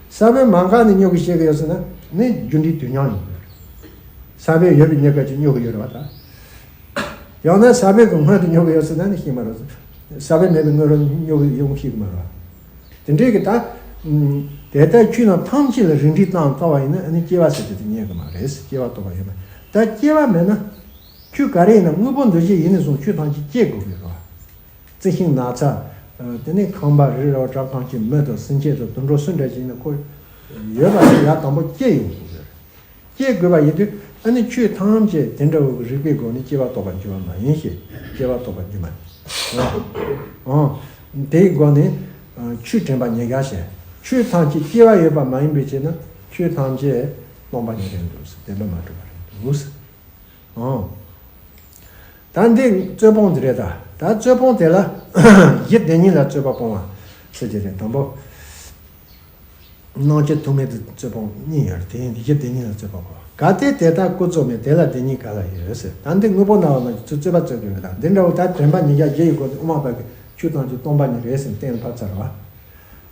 ས་བོན་མ་འགགས་ནས་སྨྱུ་གུ་སྐྱེ་གི་ཡོད་ཟེར་ན་ནི་རྒྱུ་འབྲས་དུས་མཉམ་ཡིན་པ་རེད། ས་བོན་ཡོད་པའི་གནས་སྐབས་ཀྱི་སྨྱུ་གུ་ཡོད་རེད་བ་ད། ཡང་ན་ས་བོན་གྱི་སྔོན་དུ་སྨྱུ་གུ་ཡོད་ཟེར་ན་ནི་ཤེས་མ་རེད། ས་བོན་མེད་པའི་སྔོན་རོལ་སྨྱུ་གུ་ཡོང་ཤེས་ཀྱི་མ་རེད་བ། དེ་འདྲའི་གི་ད། དེ་ལྟར་ཆོས་རྣམས་ཐམས་ཅད་ལ་རིགས་འགྲེ་བཏང་ལྟ་བ་ཡིན་ན་ཨ་ནི་སྐྱེ་བ་ཟེར་དེ་དེ་རྙེད་ཀྱི་མ་རེད། སྐྱེ་བ་རྟོགས་པ་ཡོད་མ་རེད། ད་སྐྱེ་བ་མེད་ན། ཆོས་ག་རེ་ཡིན་ན་དངོས་པོ་འདུ་བྱེད་ཡིན་ནས་བཟུང་ཆོས་ཐམས་ཅད་སྐྱེ་དགོས་ཀྱི་རེད། རྩི་ཤིང་ནགས་ཚལ། དེ་ནས་ཁང་པ་རི་རབ་བྲག་ཐམས་ཅད་མི་དང་སེམས་ཅན་དང་དུད་འགྲོ་སུ་འདྲ་ཞིག་ཡིན་ན་ཁོ་ཡོད་པ་དེ་ཡར་དང་པོ་སྐྱེ་ཡོང་དགོས་ཀྱི་རེད། སྐྱེ་དགོས་པ་ཡིན་དུས་ཨ་ནི་ཆོས་ཐམས་ཅད་དེ་འདྲ་བོ་གི་རིགས་པའི་སྒོ་ནས་སྐྱེ་བ་རྟོགས་པར་འགྱུར་བ་མ་ཡིན་ཞེས། སྐྱེ་བ་རྟོགས་པར་འགྱུར་མ་ཡིན། འོ། དེའི་སྒོ་ནས་ཆོས་དྲན་པ་ཉེ་བར་བྱས། ཆོས་ཐམས་ཅད་སྐྱེ་བ་ཡོད་པ་མ་ཡིན་པའི་ཕྱིར་ན་ཆོས་ཐམས་ཅད་སྟོང་པ་ཉིད་རེད་འདུག་ཟེར། བདེན་པ་མ་གྲུབ་པ་རེད་འདུག་ཟེར། ཨང་། ད་འདི་རྩོད་སྤོང་དེ་རེད་ད། ད་རྩོད་སྤོང་དེ་ལ་གཞི་བདེན་གཉིས་ལ་རྩོད་པ་སྤོང་བ་ཟེར་གྱི་རེད། དང་པོ། སྣང་མཆེད་ཐུག་མེད་དུ་རྩོད་སྤོང་གཉིས་ཡོད་རེད། དེ་ཡིན་གཞི་བདེན་གཉིས་ལ་རྩོད་པ་སྤོང་བ། གལ་ཏེ་དེ་ལྟར་ཀུན་རྫོབ་མེད་དེ་ལ་བདེན་གཉིས་ག་ལ་ཡོད་ཟེར། ད་འདི་དངོས་པོ་སྣང་བ་ན་ཚུར་རྩོད་པ་རྩོད་དགོས་རེད་ད། འདི་འདྲ་བོ་ད་དྲན་པ་ཉེ་བར་བཞག་ཡོད་དགོས་ཏེ་དབུ་མ་པ་གི་ཆོས་ཐམས་ཅད་སྟོང་པ་ཉིད་རེད་ཟེར་གཏན་ལ་ཕབ་ཚར་བ།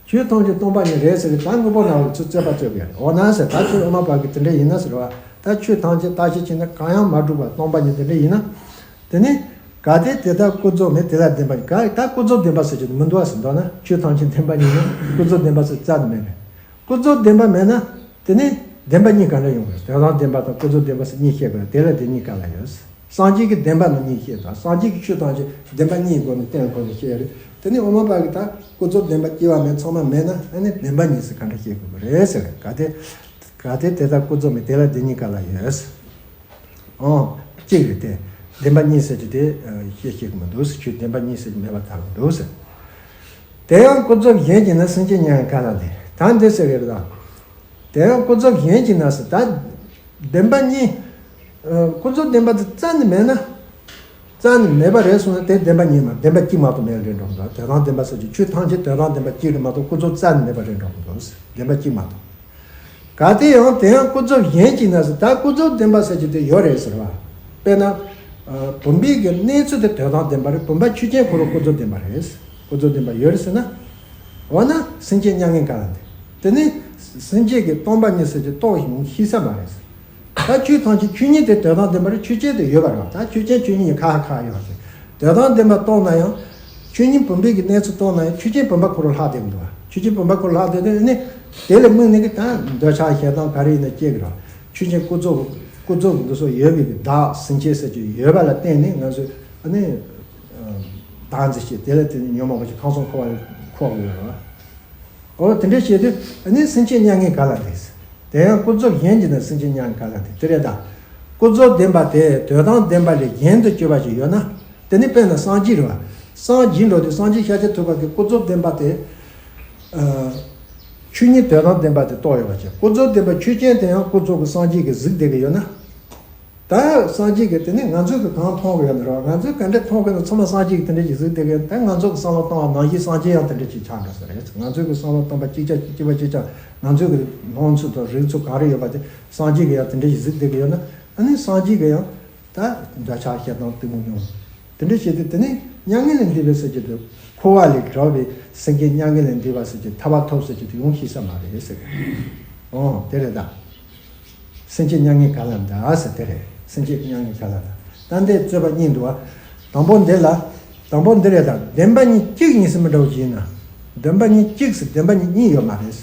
ཆོས་ཐམས་ཅད་སྟོང་པ་ཉིད་རེད་ཟེར་གི་ད་དངོས་པོ་སྣང་བ་ཚུར་རྩོད་པ་རྩོད་དགོས་རེད། འོ་ན་ཟེར། ད་ཁྱོད་དབུ་མ་པ་གི་དེ་འདྲ་ཡིན་ན་ཟེར་བ། ད་ཆོས་ཐམས་ཅད་བརྟག་དཔྱད་བྱས་ན་གང་ཡང་མ་གྲུབ་པ་སྟོང་པ་ཉིད་དེ་འདྲ་ཡིན་ན། དེ་ནི། གལ་ཏེ་དེ་ལྟར་ཀུན་རྫོབ་མེད་དེ་ལ་བདེན་པ་ཉིད་ག་ད་ཀུན་རྫོབ་བདེན་པ་ཟེར་གྱི་མི་འདུག་བ་ཟེར་འདོད་ན་ཆོས་ཐམས་ཅད་བདེན་པ་ཉིད་ན་ཀུན་རྫོབ་བདེན་པ་ཟེར་རྩ་ནས་མེད་པས། ཀུན་རྫོབ་བདེན་པ་མེད་ན་དེ་ནི་བདེན་པ་གཉིས་ག་འདྲ་ཡོང་དགོས། དོན་དམ་བདེན་པ་དང་ཀུན་རྫོབ་བདེན་པ་ཟེར་གཉིས་བཤད་དགོས། དེ་ལ་བདེན་གཉིས་ག་ལ་ཡོད། སངས་རྒྱས་ཀྱི་བདེན་པ་ནི་གཉིས་བཤད་དང་སངས་རྒྱས་ཀྱི་ཆོས་ཐམས་ཅད་བདེན་པ་གཉིས་སྒོ་ནས་གཏན་ཁོ་ནས་བཤད་རེད། དེ་ནི་དབུ་མ་པ་གི་ད་ཀུན་རྫོབ་བདེན་པ་སྐྱེ་བ་མེད་ཚང་མ་མེད་ན་ཨ་ནི་བདེན་པ་གཉིས་ཟེར་ག་འདྲ་བཤད་དགོས་པ་རེད་ཟེར། གལ་ཏེ་གལ་ཏེ་དེ་ལྟར་ཀུན་རྫོབ་མེད་དེ་ལ་བདེན་གཉིས་ག་ལ་ཡོད། ཨང་། གཅིག་རེད་དེ། བདེན་པ་གཉིས་ཟེར་གྱི་དེ་བཤད་ཤེས་ཀྱི་མི་འདུག་ཟེར། ཁྱོད་བདེན་པ་གཉིས་ཟེར་གྱི་མེད་པར་ཐལ་གྱི་འདུག་ཟེར། དེ་ཡང་ཀུན་རྫོབ་གཞན་གྱིས་ན་སེམས་ཅན་མྱ་ངན་ག་ལ་འདས། ད་འདི་ཟེར་གྱི་རེད་ད། དེ་ཡང་ཀུན་རྫོབ་གཞན་གྱིས་ན་ཟེར་ད། བདེན་པ་གཉིས། ཨ། ཀུན་རྫོབ་བདེན་པ་དེ་རྩ་ནས་མེད་ན། རྩ་ནས་མེད་པ་རེད་གསུངས་ན་དེ་བདེན་པ་གཉིས་མ་བདེན་པ་གཅིག་མ་གཏོགས་མེད་རེད་འགྲོ་གི་འདུག་དོན་དམ་བདེན་པ་ཟེར་གྱི་ཆོས་ཐམས་ཅད་དོན་དམ་བདེན་པ་གཅིག་རེད་མ་གཏོགས་ཀུན་རྫོབ་རྩ་ནས་མེད་པ་རེད་འགྲོ་གི་འདུག་བདེན་པ་གཅིག་མ་གཏོགས། གལ་ཏེ་ཡང་དེ་ཡང་ཀུན་རྫོབ་གཞན་གྱིས་ན་ཟེར། ད་ཀུན་རྫོབ་བདེན་པ་ཟེར་གྱི་དེ་ཡོད་རེད་ཟེར་བ། དཔེར་ན། ཨ། བུམ་པའི་གི་གནས་ཚུལ་དེ་དོན་དམ་བདེན་པ་རེད། བུམ་པ་ཆོས་ཅན་ཁོ་རང་ཀུན་རྫོབ་བདེན་པ་རེད། ཀུན་རྫོབ་བདེན་པ་ཡོད་རེད་ཟེར་ན། འོ་ན་སེམས་ཅན་མྱ་ངན་ག་ལ་འདས། དེ་ནི་སེམས་ཅན་གྱི་སྟོང་པ་ཉིད་ཟེར་གྱི་རྟོགས་ཡོང་ཤེས་ས་མ་རེད་ཟེར། ད་ཆོས་ཐམས་ཅད་ཆོས་ཉིད་དེ་དོན་དམ་བདེན་པ་རེད། ཆོས་ཅན་དེ་ཡོད་པ་རེད་བ། ད་ཆོས་ཅན་ཆོས་ཉིད་ཁ་ཁ་ཡོད་ཟེར། དོན་དམ་བདེན་པ་རྟོགས་ན་ཡང་། ཆོས་ཉིད་བུམ་པའི་གི་གནས་ཚུལ་རྟོགས་ན་ཡང་ཆོས་ཅན་བུམ་པ་ཁོ་རང་ལྷག་བསྡད་མི་འདུག་བ། ཆོས་ཅན་བུམ་པ་ཁོ་ལྷག་བསྡད་དུས་ནི་དེ་ལ་དམིགས་ནས་ཀྱི་ད་འདོད་ཆགས་ཞེ་སྡང་ག་རེ་ཡིན་ན་སྐྱེ་གི་རེད། ཆོས་ཅན་ཀུན་རྫོབ་ཀུན་རྫོབ་འདི་ཚོ་ཡོད་པའི་གི་བདག་སེམས་ཅན་ཟེར་གྱི་ཡོད་པ་ལ་བརྟེན་ནས་ང་ཚོས་ཨ་ནི་བདག་འཛིན་བྱས། དེ་ལ་བརྟེན་ནས་ཉོན་མོངས་པ་ཞིག་ཁམས་གསུམ་འཁོར་བ་ལ་འཁོར་དགོས་ཡོད་རེད། འོ་དེ་འདྲ་བྱས་དུས་ཨ་ནི་སེམས་ཅན་མྱ་ངན་ག་ལ་འདས། དེ་ཡང་ཀུན་རྫོབ་གཞན་གྱིས་ནི་སེམས་ཅན་མྱ་ངན་ག་ལ་འདས། དེ་རེད་ད། ཀུན་རྫོབ་བདེན་པ་དེ་དོན་དམ་བདེན་པ་ལས་གཞན་དུ་གྱུར་པ་ཞིག་ཡོད་ན། དེ་ནི་དཔེར་ན་སངས་རྒྱས་རེད་བ། སངས་རྒྱས་འགྲོ་དུས་སངས་རྒྱས་ཤཱཀྱ་ཐུབ་པ་གིས་ཀུན་རྫོབ་བདེན་པ་དེ། ཆོས་ཉིད་དོན་དམ་བདེན་པ་དེ་རྟོགས་ཡོད་པ་བྱས། ཀུན་རྫོབ་བདེན་པ་ཆོས་ཅན་དེ་ཡང་ཀུན་རྫོབ་ཀྱི་སངས་རྒྱས་ཀྱིས་གཟིགས་བསྡད་ཀྱི་ཡོད་ན། ད་སངས་རྒྱས་ཀྱིས་དེ་ནི་ང་ཚོས་ཀྱི་གང་མཐོང་གི་ཡོད་ན་རེད་བ། ང་ཚོས་ག་འདྲ་མཐོང་གི་ན་ཚང་མ་སངས་རྒྱས་ཀྱིས་དེ་འདྲ་ཞིག་གཟིགས་བསྡད་ཀྱི་ཡོད། ད་ང་ཚོ་གི་བསམ་བློ་བཏང་བ་ནང་བཞིན་སངས་རྒྱས་ཡང་དེ་འདྲ་ཞིག་ཆགས་འགྲོ་ས་རེད། ང་ཚོས་ཀྱི་བསམ་བློ་བཏང་བ་གཅིག་ཆ་གཅིག་པ་གཅིག་ཆ་ང་ཚོས་ཀྱི་སྣང་ཚུལ་དང་རིག་ཚུལ་ག་རེ་ཡོད་པ་དེ་སངས་རྒྱས་ཀྱིས་ཡང་དེ་འདྲ་ཞིག་གཟིགས་བསྡད་ཀྱི་ཡོད་ན། ཨ་ནི་སངས་རྒྱས་ཀྱིས་ཡང་ད་འདོད་ཆགས་ཞེ་སྡང་གཏི་མུག་མྱོང་། དེ་འདྲ་བྱས་ཏེ་དེ་ནི་མྱ་ངན་ལས་འདས་པའི་སེམས་ཅན་དེ། འཁོར་བ་ལས་གྲོལ་བའི་སེམས་ཅན་མྱ་ངན་ལས་འདས་པ་སེམས་ཅན་ཐར་པ་ཐོབ་ཟེར་གྱི་དེ་ཡོང་ཤེས་ས་མ་རེད་ཟེར། འོ་དེ་རེད་ད། སེམས་ཅན་མྱ་ངན་ག་ལ་འདའ་ཟེར་དེ་རེད། སེམས་ཅན་མྱ་ངན་ག་ལ་འདའ། ད་འདི་རྩོད་པ་གཉིས་འདུག་བ། དང་པོ་འདི་ལ། དང་པོ་འདི་རེད་ད། བདེན་པ་གཉིས་གཅིག་ཡིན་ཟེར་མི་འདྲ་བོ་ཞིག་ཡིན་ན། བདེན་པ་གཉིས་གཅིག་ཟེར་བདེན་པ་གཉིས་གཉིས་ཡོད་མ་རེད།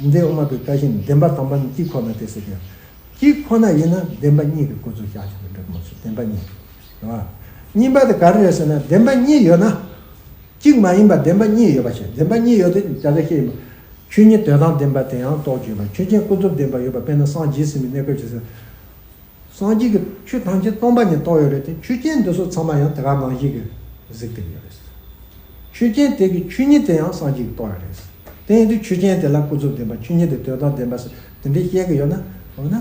འདི་དབུ་མ་པའི་བཀའ་བཞིན་བདེན་པ་དང་པོ་ནི་གཅིག་ཁོ་ན་དེ་ཟེར་ཡང་། གཅིག་ཁོ་ན་ཡིན་ན་བདེན་པ་གཉིས་ཀྱི་ཀུན་རྫོབ་བཞག་ཆོག་པའི་འགྲིག་མ་སོང་། བདེན་པ་གཉིས། རེད་བ། གཉིས་པ་དེ་ག་རེ་རེད་ཟེར་ན་བདེན་པ་གཉིས་ཡོད་ན། གཅིག་མ་ཡིན་པ་བདེན་པ་གཉིས་ཡོད་པ་བྱས། བདེན་པ་གཉིས་ཡོད་དེ་ད་ལྟ་བཤད་ཡིན་པ། ཆོས་ཉིད་དོན་དམ་བདེན་པ་དེ་ཡང་རྟོགས་བརྗོད་པ། ཆོས་ཅན་ཀུན་རྫོབ་བདེན་པ་ཡོད་པ། དཔེར་ན་སངས་རྒྱས་ཟེར་བའི་གནས་སྐབས་ཅིག་ཟེར། སངས་རྒྱས་ཀྱིས་ཆོས་ཐམས་ཅད་སྟོང་པ་ཉིད་རྟོགས་ཡོད་རེད་དེ། ཆོས་ཅན་འདི་ཚོ་ཚང་མ་ཡང་དེ་ག་ནང་བཞིན་གྱི་གཟིགས་བསྡད་ཡོད་རེད། ཆོས་ཅན་དེ་གི་ཆོས་ཉིད་དེ་ཡང་སངས་རྒྱས་ཀྱིས་རྟོགས་ཡོད་རེད། དེ་ཡིན་དུས་ཆོས་ཅན་དེ་ལ་ཀུན་རྫོབ་བདེན་པ། ཆོས་ཉིད་དེ་དོན་དམ་བདེན་པ་ཟེར་དེ་འདྲའི་བཤད་ཀྱི་ཡོད་ན། འོ་ན།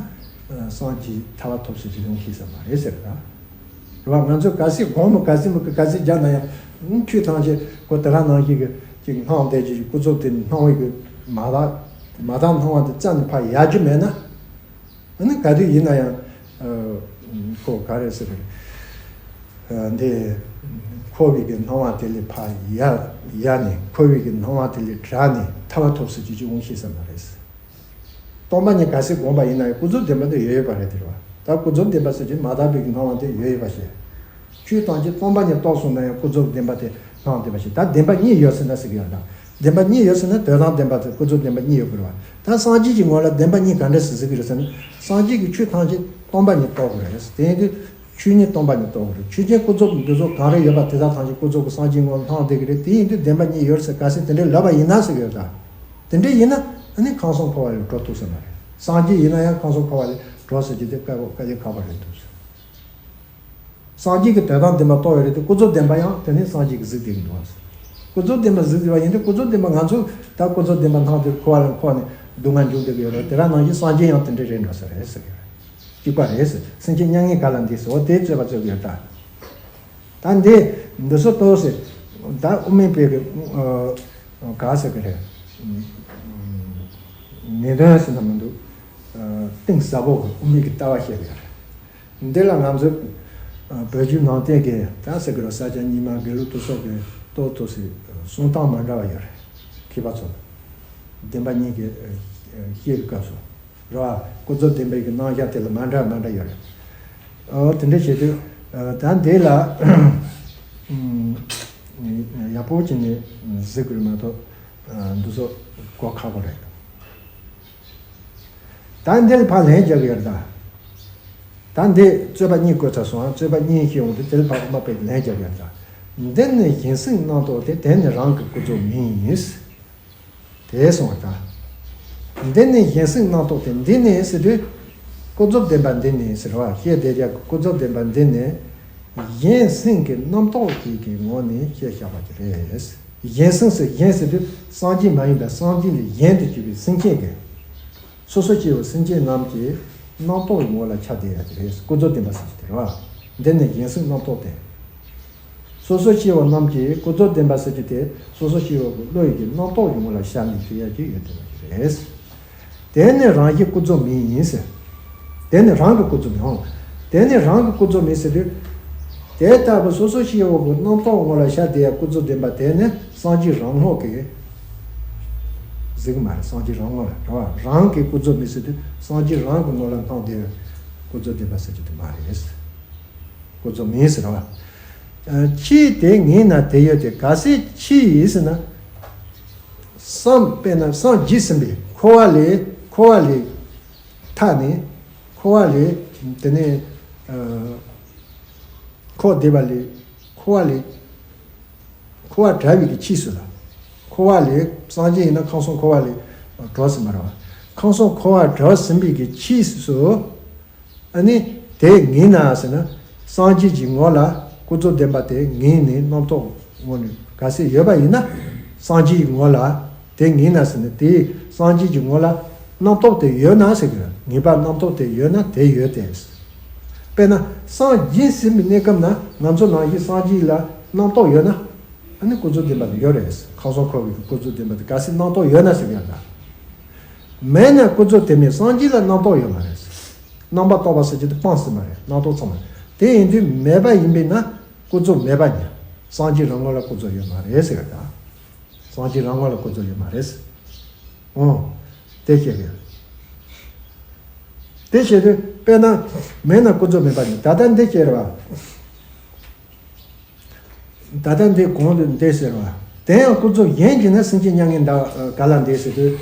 སངས་རྒྱས་ཐར་པ་ཐོབ་ཟེར་གྱི་ཡོང་ཤེས་ས་མ་རེད་ཟེར་ད། རེད་བ། ང་ཚོས་གལ་སྲིད་དགོངས་མོ་གལ་སྲིད་མོ་གི་གལ་སྲིད་རྒྱག་ན་ཡང་། ཆོས་ཐམས་ཅད་ཁོ་དེ་ག་ནང་བཞིན་གྱི་ཅིག་སྣང་བསྡད་ཀྱི་ཀུན་རྫོབ་དེ་སྣང་བའི་གི་མ་དག་མ་དག་སྣང་བ་དེ་རྩ་ནས་ཕར་ཡལ་རྒྱུ་མེད་ན། ཨ་ནི་ག་དུས་ཡིན་ན་ཡང་། ཨ། ཁོ་ག་རེ་ཟེར་རེད། འདི་འཁོར་བའི་གི་སྣང་བ་དེ་ལས་ཕར་ཡལ་ཡལ་ནས། འཁོར་བའི་གི་སྣང་བ་དེ་ལས་བྲལ་ནས་ཐར་པ་ཐོབ་ཟེར་རྒྱུ་ཅིག་འོང་ཤེས་ས་མ་རེད། སྟོང་པ་ཉིད་གལ་སྲིད་དགོངས་པ་ཡིན་ན་ཡང་ཀུན་རྫོབ་བདེན་པ་དེ་ཡོད་ཡོད་པ་རེད་དེ་རེད་བ། ད་ཀུན་རྫོབ་བདེན་པ་ཟེར་རྒྱུ་མ་དག་པའི་གི་སྣང་བ་དེ་ཡོད་ཡོད་པ་ཞིག་ཆོས་ཐམས་ཅད་སྟོང་པ་ཉིད་རྟོགས་སོང་ན་ཡང་ཀུན་རྫོབ་བདེན་པ་དེ་སྣང་བསྡད་པ་ཞིག་ད་བདེན་པ་གཉིས་ཡོད་ཟེར་ན་ཟེར་གི་ཡོད་ད། བདེན་པ་གཉིས་ཡོད་ཟེར་ན་དོན་དམ་བདེན་པ་དང་ཀུན་རྫོབ་བདེན་པ་གཉིས་ཡོད་དགོས་རེད་བ། ད་སངས་རྒྱས་ཀྱི་ངོ་ལ་བདེན་པ་གཉིས་ག་འདྲ་ཟེར་ཟེར་གི་རེད་ཟེར་ན། སངས་རྒྱས་ཀྱིས་ཆོས་ཐམས་ཅད་སྟོང་པ་ཉིད་རྟོགས་དགོས་རེད། དེ་ཡིན་དུས་ཆོས་ཉིད་སྟོང་པ་ཉིད་རྟོགས་དགོས་རེད། ཆོས་ཅན་ཀུན་རྫོབ་འདི་ཚོ་གང་རེ་ཡོད་པ་དེ་དག་ཐམས་ཅད་ཀུན་རྫོབ་ཀྱི་སངས་རྒྱས་ངོ་ལ་སྣང་བསྡད་གི་རེད། དེ་ཡིན་དུས་བདེན་པ་གཉིས་ཡོད་ཟེར་གལ་སྲིད་དེ་འདྲའི་ལབ་པ་ཡིན་ན་ཟེར་གི་ཡོད་ད། དེ་འདྲ་ཡིན་ན་ཨ་ནི་ཁམས་གསུམ་འཁོར་བ་ལས་གྲོལ་ཐུབ་ས་མ་རེད། སངས་རྒྱས་ཡིན་ན་ཡང་ཁམས་གསུམ་འཁོར་བ་ལས་གྲོལ་ཟེར་རྒྱུ་དེ་དཀའ་བ་དཀའ་ལས་ཁག་པ་རེད་འདུག་ཟེར། སངས་རྒྱས་ཀྱིས་དོན་དམ་བདེན་པ་རྟོགས་ཡོད་རེད་དེ། ཀུན་རྫོབ་བདེན་པ་ཡང་དེ་ནི་སངས་རྒྱས་ཀྱིས་གཟིགས་བསྡད་ཀྱི་འདུག་བ། ཀུན་རྫོབ་བདེན་པ་གཟིགས་བསྡད་པ་ཡིན་དུས་ཀུན་རྫོབ་བདེན་པ་ང་ཚོ་ད་ཀུན་རྫོབ་བདེན་པ་སྣང་དུས་འཁོར་བ་ལ་འཁོར་ནས་སྡུག་བསྔལ་འབྱུང་བསྡད་ཀྱི་ཡོད་རེད། དེ་ག་ནང་བཞིན་སངས་རྒྱས་ཡང་དེ་འདྲ་རེད་འགྲོ་ས་རེད་ཟེར་གྱི་རེད། གཅིག་པ་རེད་ཟེར། སེམས་ཅན་མྱ་ངན་ག་ལ་འདས་ཟེར། འོ་དེ་རྩོད་པ་རྩོད་ཀྱི་ཡོད་ད། ད་འདི་འདི་ཚོ་ལྟོས་ཟེར། ད་དབུ་མའི་དཔེ་གི་ཨ་ག་ཟེར་གི་རེད། ངེས་དོན་ཟེར་ན་མི་འདུག་ཨ་གཏིང་ཟབ་པོ་གི་དབུ་མའི་གི་ལྟ་བ་བཤད་གི་ཡོད་རེད། འདི་ལ་ང་ཚོས་ཨ་བོད་བརྒྱུད་ནང་བསྟན་གི་ད་ཟེར་གི་རེད། ས་སྐྱ་རྙིང་མ་དགེ་ལུགས་དེ་ཚོ་གི་ལྟོས་ལྟོས་ཟེར་གསུང་སྟངས་མ་འདྲ་བ་ཡོད་རེད། མཁས་པ་ཚོ་བདེན་པ་གཉིས་ཀྱི་ཨ་བཤད་པའི་སྐབས་སུ། རེད་བ། ཀུན་རྫོབ་བདེན་པའི་གི་རྣམ་གཞག་དེ་ལ་མ་འདྲ་མ་འདྲ་ཡོད་རེད། ཨོ་དེ་འདྲ་བྱེད་དུས་ཨ་ད་འདི་ལ་ཨུམ་ཡག་པོ་བྱས་ནས་གཟིགས་དགོས་མ་གཏོགས་ཨ་འདི་ཚོ་གོ་ཁག་པོ་རེད། ད་འདི་ལ་ཕར་ལན་རྒྱག་གི་ཡོད་རེད་ད། ད་འདི་རྩོད་པ་གཉིས་བཀོད་ཚར་སོང་། རྩོད་པ་གཉིས་ཤིག་འོང་དུས་དེ་ལ་ཕར་དབུ་མ་པས་ལན་རྒྱག་གི་ཡོད་རེད་ད། འདི་ནི་གཞན་སེམས་རྣམ་རྟོག་སྟེ། དེ་ནི་རང་གི་ཀུན་རྫོབ་མིན། དེ་གསུངས་པ་དང་། འདི་ནི་གཞན་སེམས་རྣམ་རྟོག་སྟེ། འདི་ནི་ཟེར་དུས། ཀུན་རྫོབ་བདེན་པ་འདི་ནི་ཟེར་བ་ཞེས་དེ་རྒྱ་ཀུན་རྫོབ་བདེན་པ་འདི་ནི། གཞན་སེམས་ཀྱི་རྣམ་རྟོག་ཅིག་གི་ངོ་ནས་བཤད་བཞག་པ་ཅིག་རེད། གཞན་སེམས་ཟེར། གཞན་ཟེར་དུས་སངས་རྒྱས་མ་ཡིན་པ་སངས་རྒྱས་ལས་གཞན་དུ་གྱུར་པའི་སེམས་ཅན་གྱི། སོ་སོ་སྐྱེ་བོ་སེམས་ཅན་རྣམས་ཀྱི་རྣམ་རྟོག་གི་ངོ་ལ་ཆགས་བསྡད་ཡ་དེ་རེད། ཀུན་རྫོབ་བདེན་པ་ཟེར་གྱི་དེ་རེད་བ། འདི་ནི་གཞན་སེམས་རྣམ་རྟོག་སྟེ། སོ་སོ་སྐྱེ་བོ་རྣམས་ཀྱི་ཀུན་རྫོབ་བདེན་པ་ཟེར་གྱི་དེ་སོ་སོ་སྐྱེ་བོ་གི་བློ་ཡི་གི་རྣམ་རྟོག་གི་ངོ་ལ་ཤར་ནས་ཞུ་ཡ་ཅིག་ཡོད་བསྡད་པ་ཞིག་རེད། དེ་ནི་རང་གི་ཀུན་རྫོབ་མིན་ཟེར། དེ་ནི་རང་གི་ཀུན་རྫོབ་མིན། དེ་ནི་རང་གི་ཀུན་རྫོབ་མིན་ཟེར་དུས། དེ་ལྟ་བུ་སོ་སོ་སྐྱེ་བོ་གི་རྣམ་རྟོག་ངོ་ལ་ཤར་བསྡད་ཡ་ཀུན་རྫོབ་བདེན་པ་དེ་ནི་སངས་རྒྱས་རང་ངོ་གིས་གཟིགས་མ་རེད། སངས་རྒྱས་རང་ངོ་ལ་རེད་བ། རང་གི་ཀུན་རྫོབ་མིན་ཟེར་དུས་སངས་རྒྱས་རང་གི་ངོ་ལ་སྣང་བསྡད་ཡ་ཀུན་རྫོབ་བདེན་པ་ཟེར་རྒྱུ་དེ་མ་རེད། ཀུན་རྫོབ་མིན་ཟེར་བ། ཨ་ཕྱིས་དེ་ངེས་ན་དེ་ཡོད་དེ། གལ་སྲིད་ཕྱིས་ཡིན་ཟེར་ན། སངས་དཔེར་ན་སངས་རྒྱས་ཟིན་པའི་འཁོར་བ་ལས་འཁོར་བ་ལས་ཐར་ནས་འཁོར་བ་ལས་དེ་ནས་འཁོར་བསྡད་པ་ལས་འཁོར་བ་ལས་འཁོར་བ་བྲལ་བའི་གི་ཕྱིས་སུ་ལ། འཁོར་བ་ལས་སངས་རྒྱས་ཡིན་ན་ཁམས་གསུམ་འཁོར་བ་ལས་གྲོལ་ཟིན་པ་རེད་བ། ཁམས་གསུམ་འཁོར་བ་གྲོལ་ཟིན་པའི་གི་ཕྱིས་སུ། ཨ་ནི་དེ་ངེས་ན་ཟེར་ན། སངས་རྒྱས་ཀྱི་ངོ་ལ་ཀུན་རྫོབ་བདེན་པ་དེ་ངེས་ནས་རྣམ་རྟོག་ངོ་ནས་གལ་སྲིད་ཡོད་པ་ཡིན་ན། སངས་རྒྱས་ཀྱི་ངོ་ལ་དེ་ངེས་ན་ཟེར་ན། དེ་སངས་རྒྱས་ཀྱི་ངོ་ལ་རྣམ་རྟོག་དེ་ཡོད་ན་ཟེར་གི། ངེས་པ་རྣམ་རྟོག་དེ་ཡོད་ན་དེ་ཡོད་དེ། དཔེར་ན་སངས་རྒྱས་ཟིན་པའི་གནས་སྐབས་ན་ང་ཚོ་ནང་བཞིན་སངས་རྒྱས་ལ་རྣམ་རྟོག་ཡོད་ན། ཨ་ནི་ཀུན་རྫོབ་བདེན་པ་དེ་ཡོད་རེད། ཁམས་གསུམ་འཁོར་བའི་ཀུན་རྫོབ་བདེན་པ་དེ་གལ་སྲིད་རྣམ་རྟོག་ཡོད་ན་ཟེར་གི་ཡང་འདྲ། མེད་ན་ཀུན་རྫོབ་དེ་མིན་སངས་རྒྱས་ལ་རྣམ་རྟོག་ཡོད་མ་རེད། རྣམ་པར་རྟོག་པ་ཟེར་རྒྱུ་དེ་སྤངས་ཟིན་པ་རེད། རྣམ་རྟོག་ཚང་མ་རེད། དེ་ཡིན་དུས་མེད་པ་ཡིན་པས་ན་ཀུན་རྫོབ་མེད་པ་ཉིད། སངས་རྒྱས་རང་ངོ་ལ་ཀུན་རྫོབ་ཡོད་མ་རེད་ཟེར་གི་འདྲ། སངས་རྒྱས་རང་ངོ་ལ་ཀུན་རྫོབ་ཡོད་མ་རེད། ཨོ། དེ་བཤད་གི། དེ་བཤད་དུས་དཔེར་ན་མེད་ན་ཀུན་རྫོབ་མེད་པ་ཉིད། ད་ལྟ་འདི་བཤད་རེད་བ། ད་ལྟ་འདི་གོང་དུ་འདི་ཟེར་བ། དེ་ཡང་ཀུན་རྫོབ་གཞན་གྱིས་ན་སེམས་ཅན་མྱ་ངན་འདའ་ག་ལ་འདས་ཟེར་དུས།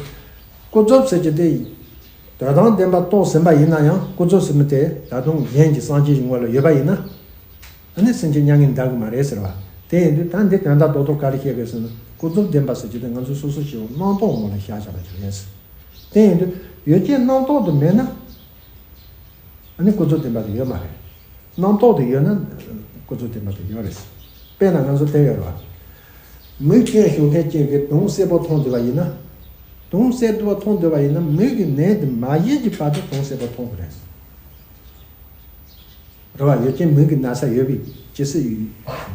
ཀུན་རྫོབ་ཟེར་གྱི་དེ། དོན་དམ་བདེན་པ་རྟོགས་ཟིན་པ་ཡིན་ན་ཡང་ཀུན་རྫོབ་ཟེར་མི་དེ་ད་དུང་གཞན་གྱི་སངས་རྒྱས་ཀྱི་ངོ་ལ་ཡོད་པ་ཡིན་ན། ཨ་ནི་སེམས་ཅན་མྱ་ངན་འདའ་གི་མ་རེད་ཟེར་བ། དེ་ཡིན་དུས་ད་འདི་དོན་དག་རྡོག་རྡོག་ག་རེ་བཤད་དགོས་ཟེར་ན། ཀུན་རྫོབ་བདེན་པ་ཟེར་གྱི་དེ་ང་ཚོས་སོ་སོ་སྐྱེ་བོ་རྣམ་རྟོག་ངོ་ལ་བཞག་བཞག་པ་ཅིག་རེད། དེ་ཡིན་དུས་ཡོད་ཀྱི་རྣམ་རྟོག་ཏུ་མེད་ན། ཨ་ནི་ཀུན་རྫོབ་བདེན་པ་དེ་ཡོད་མ་རེད། རྣམ་རྟོག་དེ་ཡོད་ན་ཀུན་རྫོབ་བདེན་པ་དེ་ཡོད་རེད། དཔེར་ན་ང་ཚོ་དེ་ཡོད་རེད་བ། མིག་སྐྱོན་ཤོར་མཁན་གཅིག་གིས་དུང་སེར་པོ་མཐོང་བསྡད་པ་ཡིན་ན། དུང་སེར་པོ་མཐོང་བསྡད་པ་ཡིན་ན་མིག་གི་ནད་དེ་མ་ཞི་གི་བར་དུ་དུང་སེར་པོ་མཐོང་གི་རེད། རེད་བ། ཡོད་ཀྱི་མིག་གི་ན་ཚ་ཡོད་པའི་ཇི་སྲིད་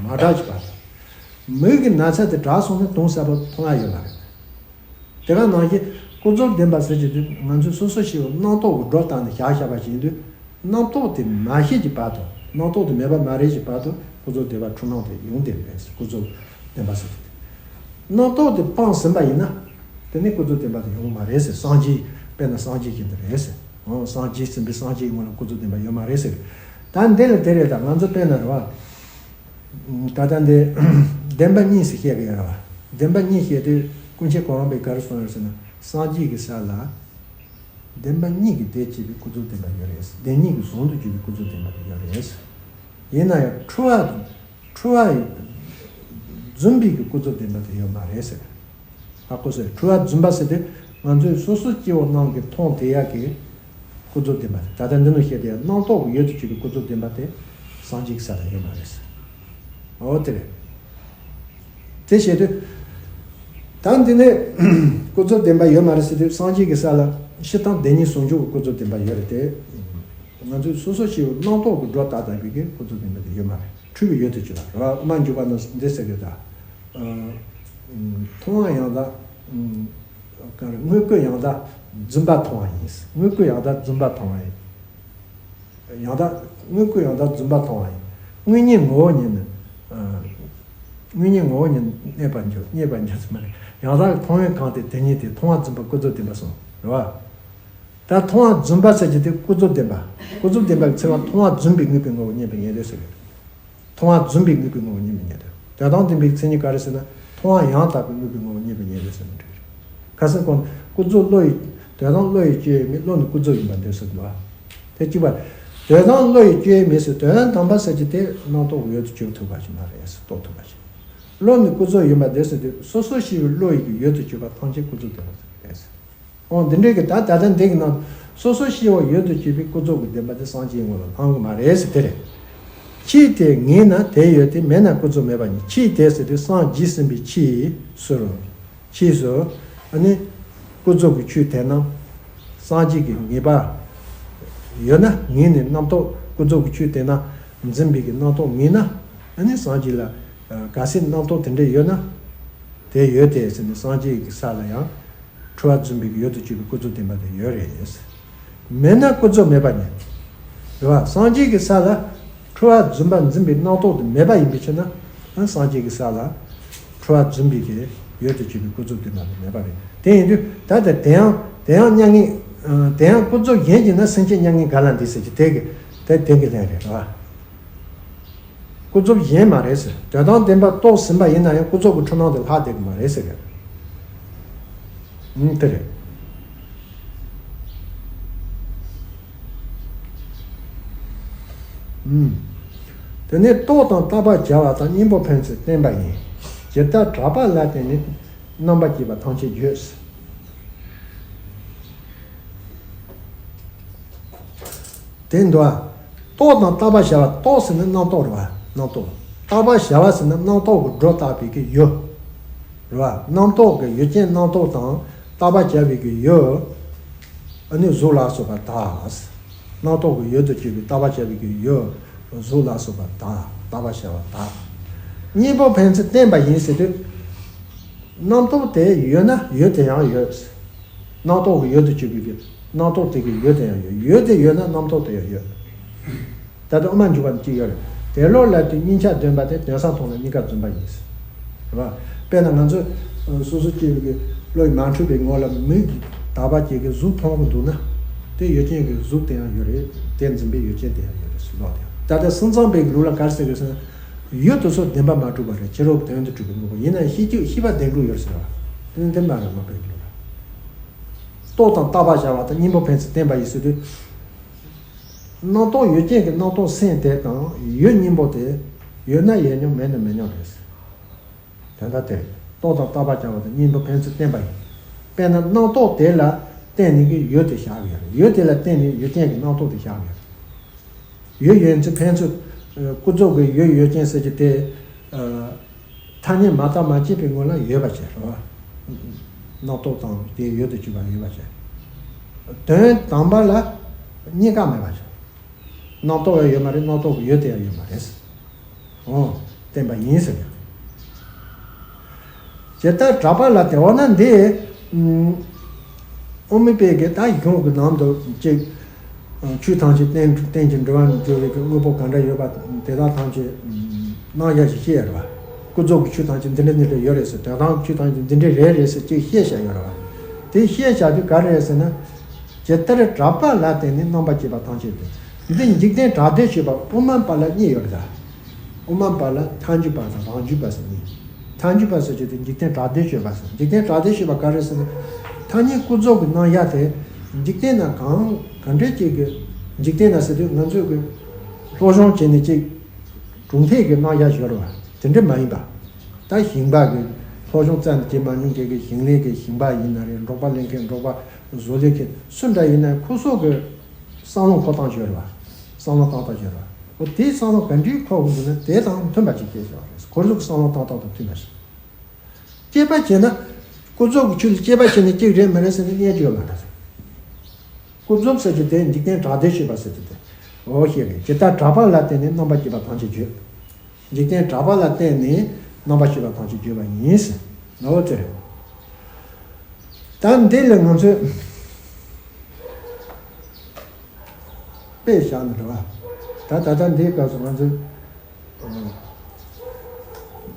མ་དྲག་གི་བར་དུ། མིག་གི་ན་ཚ་དེ་དྲག་སོང་ན་དུང་སེར་པོ་མཐོང་ཡ་ཡོད་མ་རེད། དེ་ག་ནང་བཞིན་ཀུན་རྫོབ་བདེན་པ་ཟེར་གྱི་དུས་ང་ཚོས་སོ་སོ་སྐྱེ་བོ་རྣམ་རྟོག་གི་སྒྲོ་བཏགས་ནས་བཞག་བཞག་པ་ཞིག་ཡིན་དུས། རྣམ་རྟོག་དེ་མ་ཞི་གི་བར་དུ། རྣམ་རྟོག་དེ་མེད་པ་མ་རེད་ཀྱི་བར་དུ་ཀུན་རྫོབ་བདེན་པ་འཁྲུལ་སྣང་དེ་ཡོང་བསྡད་པ་རེད། ཀུན་རྫོབ་བདེན་པ་ཟེར་གྱི་དུས། རྣམ་རྟོག་དེ་སྤངས་ཟིན་པ་ཡིན་ན། དེ་ནི་ཀུན་རྫོབ་བདེན་པ་དེ་ཡོང་མ་རེད་ཟེར། སངས་རྒྱས་དཔེར་ན་སངས་རྒྱས་བཞིན་དུ་རེད་ཟེར། འོ། སངས་རྒྱས་ཟིན་པའི་སངས་རྒྱས་ངོ་ལ་ཀུན་རྫོབ་བདེན་པ་ཡོད་མ་རེད་ཟེར། ད་འདི་ལ་དེ་རེད། ད་ང་ཚོ་དཔེར་ན་རེད་བ། ད་ལྟ་འདི་བདེན་པ་གཉིས་ཟེར་བཤད་གི་ཡོད་རེད་བ། བདེན་པ་གཉིས་བཤད་དུས་ཀུན་མཁྱེན་གོ་རམས་པས་ག་རེ་གསུངས་ཡོད་ཟེར་ན། སངས་རྒྱས་ཀྱི་ས་ལ་བདེན་པ་གཉིས་ཀྱིས་དེ་བྱས་པའི་ཀུན་རྫོབ་བདེན་པ་ཡོད་རེད། བདེན་གཉིས་ཀྱིས་ཟུང་དུ་གྱུར་པའི་ཀུན་རྫོབ་བདེན་པ་དེ་ཡོད་རེད། ཡིན་ན་ཡང་འཁྲུལ་བ་འཁྲུལ་བ་རྫུན་པའི་གི་ཀུན་རྫོབ་བདེན་པ་དེ་ཡོད་མ་རེད་ཟེར། ཧ་གོ་སོང་། འཁྲུལ་བ་རྫུན་པ་ཟེར་དུས་ང་ཚོས་སོ་སོ་སྐྱེ་བོ་རྣམས་ཀྱིས་མཐོང་བསྡད་ཡག་གི་ཀུན་རྫོབ་བདེན་པ་དེ། ད་ལྟ་འདི་ནང་བཤད་དེ་རྣམ་རྟོག་གི་ཡུལ་དུ་གྱུར་པའི་ཀུན་རྫོབ་བདེན་པ་དེ་སངས་རྒྱས་ཀྱི་ས་ལ་ཡོད་མ་རེད་ཟེར། འོ་དེ་རེད། དེ་བྱེད་དུས། ད་འདི་ནས་ཀུན་རྫོབ་བདེན་པ་ཡོད་མ་རེད་ཟེར་དུས་སངས་རྒྱས་ཀྱི་ས་ལ་སྤྱིར་བཏང་བདེན་གཉིས་ཟུང་འཇུག་གི་ཀུན་རྫོབ་བདེན་པ་ཡོད་རེད་དེ། ང་ཚོས་སོ་སོ་སྐྱེ་བོ་རྣམ་རྟོག་གི་སྒྲོ་བཏགས་བཏགས་པའི་གི་ཀུན་རྫོབ་བདེན་པ་དེ་ཡོད་མ་རེད། འཁྲུལ་བའི་ཡུལ་དུ་གྱུར་པ་རེད་བ། དབུ་མ་འཇུག་པ་ན་འདི་ཟེར་གི་ད། མཐོང་བ་ཡང་དག་ག་རེ། དངོས་ཀུན་ཡང་དག་རྫུན་པ་མཐོང་བ་ཡིན། དངོས་ཀུན་ཡང་དག་རྫུན་པ་མཐོང་བ་ཡིན། ཡང་དག་དངོས་ཀུན་ཡང་དག་རྫུན་པ་མཐོང་བ་ཡིན། དངོས་གཉེན་ངོ་བོ་ཉིད་ནི། དངོས་གཉེན་ངོ་བོ་ཉིད་རྙེད་པར་འགྱུར། རྙེད་པར་འགྱུར་ཟེར་མ་རེད། ཡང་དག་མཐོང་བས་གང་སྟེ་དེ་ཉིད་དེ། མཐོང་བ་རྫུན་པ་ཀུན་རྫོབ་བདེན་པ་གསུངས། རེད་བ། ད་མཐོང་བ་རྫུན་པ་ཟེར་གྱི་དེ་ཀུན་རྫོབ་བདེན་པ། ཀུན་རྫོབ་བདེན་པ་གི་ཚིག་ལ་མཐོང་བ་རྫུན་པའི་དངོས་པོའི་ངོ་བོ་རྙེད་པའི་ཉེར་སྡོད་ཟེར་གི། མཐོང་བ་རྫུན་པའི་དངོས་པོའི་ངོ་བོ་རྙེད་པའི་ཉེར་སྡོད། དོན་དམ་བདེན་པའི་མཚན་ཉིད་ག་རེ་ཟེར་ན། མཐོང་བ་ཡང་དག་པའི་དངོས་པོའི་ངོ་བོ་རྙེད་པའི་ཉེར་སྡོད་ཟེར་ནས་འགྲིག་རེད། ཁ་སང་གོང་ཀུན་རྫོབ་བློ་ཡི། དོན་དམ་བློ་ཡི་སྤྱོད་ཡུལ་མིན། བློ་ནི་ཀུན་རྫོབ་ཡིན་པར་འདོད་ཟེར་འདུག་བ། དེ་གཅིག་པ། དོན་དམ་བློ་ཡི་སྤྱོད་ཡུལ་མིན་ཟེར། དོན་དམ་པ་ཟེར་གྱི་དེ་རྣམ་རྟོག་གི་ཡུལ་དུ་གྱུར་ཐུབ་པ་ཞིག་མ་རེད་ཟེར། རྟོགས་ཐུབ་པ་ཞིག་བློ་ནི་ཀུན་རྫོབ་ཡིན་པར་འདོད་ཟེར་དུས་སོ་སོ་སྐྱེ་བོའི་བློ་ཡི་གི་ཡུལ་དུ་གྱུར་པ་ཐམས་ཅད་ཀུན་རྫོབ་བདེན་པ་ཟེར་གྱི་རེད་ཟེར། འོ་འདི་འདྲའི་གི་ད་ད་ལྟ་འདི་གི་ནང་སོ་སོ་སྐྱེ་བོ་ཡུལ་དུ་གྱུར་པའི་ཀུན་རྫོབ་ཀྱི་བདེན་པ་དེ་སངས་རྒྱས་ངོ་ལ་ལྷང་གི་མ་རེད་ཟེར་དེ་རེད། ཅིས་དེ་ངེས་ན་དེ་ཡོད་དེ། མེད་ན་ཀུན་རྫོབ་མེད་པ་ཉིད། ཅིས་དེ་ཟེར་དུས་སངས་རྒྱས་ཟིན་པའི་ཕྱིས་སུ་རུ། ཕྱིས་སུ། ཨ་ནི། ཀུན་རྫོབ་ཀྱི་ཆོས་དེ་རྣམས་སངས་རྒྱས་ཀྱི་ངེས་པ་ཡོད་ན། ངེས་ནས་རྣམ་རྟོག་ཀུན་རྫོབ་ཀྱི་ཆོས་དེ་རྣམས་འཛིན་པའི་གི་རྣམ་རྟོག་ངེས་ན། ཨ་ནི་སངས་རྒྱས་ལ། གལ་སྲིད་རྣམ་རྟོག་དེ་འདྲ་ཡོད་ན། དེ་ཡོད་དེ་ཟེར་ནས་སངས་རྒྱས་ཀྱི་ས་ལ་ཡང་། འཁྲུལ་བ་རྫུན་པའི་ཡུལ་དུ་གྱུར་པའི་ཀུན་རྫོབ་བདེན་པ་དེ་ཡོད་རེད། མེད་ན་ཀུན་རྫོབ་མེད་པ་ཉིད། རེད་བ། སངས་རྒྱས་ཀྱི་ས་ལ་འཁྲུལ་བ་རྫུན་པ་འཛིན་པའི་རྣམ་རྟོག་དེ་མེད་པ་ཡིན་པའི་ཕྱིར་ན། སངས་རྒྱས་ཀྱི་ས་ལ་འཁྲུལ་བ་རྫུན་པའི་གི་ཡུལ་དུ་གྱུར་པའི་ཀུན་རྫོབ་བདེན་པ་དེ་མེད་པ་རེད། དེ་ཡིན་དུས་ད་ལྟ་དེ་ཡང་དེ་ཡང་མྱ་ངན། དེ་ཡང་ཀུན་རྫོབ་གཞན་གྱིས་ན་སེམས་ཅན་མྱ་ངན་ག་ལ་འདས་ཟེར་གྱི་དེ་གི་དེ་དེ་གི་ལན་རེད། རེད་བ། ཀུན་རྫོབ་གཞན་མ་རེད་ཟེར། དོན་དམ་བདེན་པ་རྟོགས་ཟིན་པ་ཡིན་ན་ཡང་ཀུན་རྫོབ་ཀྱི་འཁྲུལ་སྣང་དེ་ལྷག་བསྡད་ཀྱི་མ་རེད་ཟེར་གི། ཨུམ། དེ་རེད། ཨུམ། དེ་ནས་རྟོགས་དང་བརྟག་པར་བྱ་བ་དང་གཉེན་པོ་ཕན་ཚུན་བསྟེན་པ་ཡིན། ཇི་ལྟར་གྲགས་པ་ལ་བརྟེན་ནས་རྣམ་པར་སྐྱེས་པ་ཐམས་ཅད་བརྗོད། དེ་འདུག་ཨ། རྟོགས་དང་བརྟག་པར་བྱ་བ། རྟོགས་ཟེར་ན་རྣམ་རྟོག་རེད་བ། རྣམ་རྟོག་བརྟག་པར་བྱ་བ་ཟེར་ན་རྣམ་རྟོག་གི་སྒྲོ་བཏགས་པའི་གི་ཡུལ་རེད་བ། རྣམ་རྟོག་གི་ཡུལ་ཅན་རྣམ་རྟོག་དང་བརྟག་པར་བྱ་བའི་གི་ཡུལ། ཨ་ནི་གཟུགས་ལ་སོགས་པ་དག། རྣམ་རྟོག་གི་ཡུལ་དུ་གྱུར་པའི་བརྟག་པར་བྱ་བའི་གི་ཡུལ། གཟུགས་ལ་སོགས་པ་དག། བརྟག་པར་བྱ་བ་དག། གཉེན་པོ་ཕན་ཚུན་བསྟེན་པ་ཡིན་ཟེར་དུས། རྣམ་རྟོག་དེ་ཡོད་ན་ཡུལ་དེ་ཡང་ཡོད། རྣམ་རྟོག་གི་ཡུལ་དུ་གྱུར་པའི་རྣམ་རྟོག་དེ་གི་ཡུལ་དེ་ཡང་ཡོད། ཡུལ་དེ་ཡོད་ན་རྣམ་རྟོག་དེ་ཡང་ཡོད། ད་ལྟ་དབུ་མ་འཇུག་པ་གཅིག་ཡོད་རེད། དེ་བློ་ལ་དུས་གཉིས་ཆར་འདོན་པ་དེ་དོན་གསུམ་མཐོང་ལ་གཉིས་ཀ་བརྫུན་པ་ཡིན། རེད་བ། དཔེར་ན་ང་ཚོས་སོ་སོ་སྐྱེ་བོའི་བློ་ཡིས་མ་འཕྲོད་པའི་ངོ་ལ་མིག་གིས་དག་པ་ཅིག་གིས་གཟུགས་མཐོང་གི་འདུག་ན། དེ་ཡུལ་ཅན་གྱི་གཟུགས་དེ་ཡང་ཡོད་རེད། དེ་འཛིན་པའི་ཡུལ་ཅན་དེ་ཡང་ཡོད་རེད་ཟེར་ལོག་དེ། ད་ལྟ་སེམས་ཙམ་པའི་ལུགས་ལ་ག་རེ་ཟེར་དགོས་ཟེར་ན། ཡུལ་དེ་ཚོ་བདེན་པ་མ་གྲུབ་པ་རེད། ཕྱི་རོལ་གྱི་དོན་དུ་གྲུབ་པའི་དངོས་པོ་ཡིན་ན་ཤེས་རྒྱུ་ཤེས་པ་བདེན་གྲུབ་ཡོད་ཟེར་བ། དེ་ནི་བདེན་པ་རེད། མ་པའི་ལུགས་ལ། རྟོགས་དང་བརྟག་པར་བྱ་བ་དང་གཉེན་པོ་ཕན་ཚུན་བསྟེན་པ་ཡིན་ཟེར་དུས། རྣམ་རྟོག་ཡུལ་ཅན་གྱི་རྣམ་རྟོག་སེམས་དེ་དང་ཡུལ་གཉེན་པོ་དེ། ཡོད་ན་ཡོད་མཉམ་མེད་ན་མེད་མཉམ་རེད། དོན་དག་དེ་རེད། རྟོགས་དང་བརྟག་པར་བྱ་བ་དང་གཉེན་པོ་ཕན་ཚུན་བསྟེན་པ་ཡིན། དཔེར་ན་རྣམ་རྟོག་དེ་ལ་བརྟེན་ནས་ཀྱི་ཡུལ་དེ་བཞག་ཡོད་རེད། ཡུལ་དེ་ལ་བརྟེན་ནས་ཡུལ་ཅན་གྱི་རྣམ་རྟོག་དེ་བཞག་ཡོད་རེད། ཡུལ་ཡོད་ཚུལ་ཕན་ཚུན། ཨ། ཀུན་རྫོབ་ཀྱི་ཡུལ་ཡོད་ཅན་ཟེར་གྱི་དེ། ཨ། ཐ་སྙད་མ་བརྟགས་མ་དཔྱད་པའི་ངོ་ལ་ཡོད་པ་བྱས་རེད་བ། རྣམ་རྟོག་དང་དེའི་ཡུལ་དུ་གྱུར་པ་ཡོད་པ་བྱས། དོན་དམ་པ་ལ་གཉིས་ཀ་མེད་པ་བྱས། རྣམ་རྟོག་ཡང་ཡོད་མ་རེད། རྣམ་རྟོག་གི་ཡུལ་དེ་ཡང་ཡོད་མ་རེད། འོ། བསྟན་པ་ཡིན་ཟེར་ཡང་། ཇི་ལྟར་གྲགས་པ་ལ་དེ། འོ་ན་འདི། ཨུམ། དབུ་མའི་དཔེ་གི་ད་གཞུང་གི་ནང་དུ་གཅིག་ཆོས་ཐམས་ཅད་རྟེན་རྟེན་ཅིང་འབྲེལ་བར་འབྱུང་བའི་དངོས་པོ་གང་འདྲ་ཡོད་པ་དེ་དག་ཐམས་ཅད་སྣང་ཡག་ཞིག་བཤད་ཡོད་རེད་བ། ཀུན་རྫོབ་ཀྱི་ཆོས་ཐམས་ཅད་འདི་འདྲ་འདི་འདྲ་ཡོད་རེད་ཟེར། དོན་དམ་ཆོས་ཐམས་ཅད་འདི་འདྲ་རེད་རེད་ཟེར་གཅིག་བཤད་བཞག་ཡོད་རེད་བ། དེ་བཤད་བཞག་དུས་ག་རེ་རེད་ཟེར་ན། ཇི་ལྟར་གྲགས་པ་ལ་བརྟེན་ནས་རྣམ་པར་སྐྱེས་པ་ཐམས་ཅད་དེ། འདི་འཇིག་རྟེན་གྲགས་སྡེབ་ཤེས་པ་དབུ་མ་པ་ལ་གཉིས་ཡོད་རེད་ད། དབུ་མ་པ་ལ་མཐའ་འཇུག་པ་དང་རང་འཇུག་པ་ཟེར་གཉིས། མཐའ་འཇུག་པ་ཟེར་གྱི་དེ་འཇིག་རྟེན་གྲགས་སྡེབ་ཤེས་པ་ཟེར། འཇིག་རྟེན་གྲགས་སྡེབ་ཤེས་པ་ག་རེ་ཟེར་ན། ཐ་སྙད་ཀུན་རྫོབ་ཀྱི་སྣང་ཡག་དེ། འཇིག་རྟེན་ན་གང་ག་འདྲ་ཅིག་གི། འཇིག་རྟེན་ན་ཟེར་དུས་ང་ཚོས་ཀྱི་སློབ་སྦྱོང་བྱས་ནས་ཅིག་གྲུབ་མཐས་ཀྱི་སྣང་ཡག་ཡོད་རེད་བ། དེ་འདྲ་མ་ཡིན་པ། ད་ཞིང་པ་གི་སློབ་སྦྱོང་རྩ་ནས་བྱེད་མ་མྱོང་མཁན་གྱི་ཞིང་ལས་ཀྱི་ཞིང་པ་ཡིན་ན་རེད། འབྲོག་པ་ལེན་མཁན་འབྲོག་པ། བཟོ་ལས་མཁན་སུ་འདྲ་ཡིན་ན་ཁོ་ཚོ་གི་བསམ་བློ་འཁོར་སྟངས་ཡོད་རེད་བ། བསམ་བློ་བཏང་སྟངས་ཡོད་རེད་བ། འོ་དེའི་བསམ་བློ་ག་འདྲའི་འཁོར་དགོས་འདུག་ན་དེ་དང་མཐུན་པ་ཅིག་བྱས་བཞག་པ་རེད། ཁོ་ཚོ་གི་བསམ་བློ་བཏང་སྟངས་དང་མཐུན་པ་ཞིག་དཔྱད་པ་བྱས་ན། ཀུན་རྫོབ་ཀྱི་ཆོས་ལ་དཔྱད་པ་བྱས་ནས་གཅིག་རེད་མ་རེད་ཟེར་ནས་རྙེད་རྒྱུ་ཡོད་མ་རེད། ཀུན་རྫོབ་ཟེར་རྒྱུ་དེ་འཇིག་རྟེན་གྲགས་སྡེབ་ཤེས་པ་ཟེར་རྒྱུ་དེ། འོ་ཤེས་རེད། ཇི་ལྟར་གྲགས་པ་ལ་བརྟེན་ནས་རྣམ་པར་སྐྱེས་པ་ཐམས་ཅད་བརྗོད། འཇིག་རྟེན་གྲགས་པ་ལ་བརྟེན་ནས་རྣམ་པར་ཤེས་པ་ཐམས་ཅད་བརྗོད་པ་ཡིན་ཟེར། འོ་དེ་རེད། ད་འདི་ལ་ང་ཚོས་དཔེ་བཞག་ན་རེད་བ། ད་ད་ལྟ་འདིའི་སྐབས་སུ་ང་ཚོས་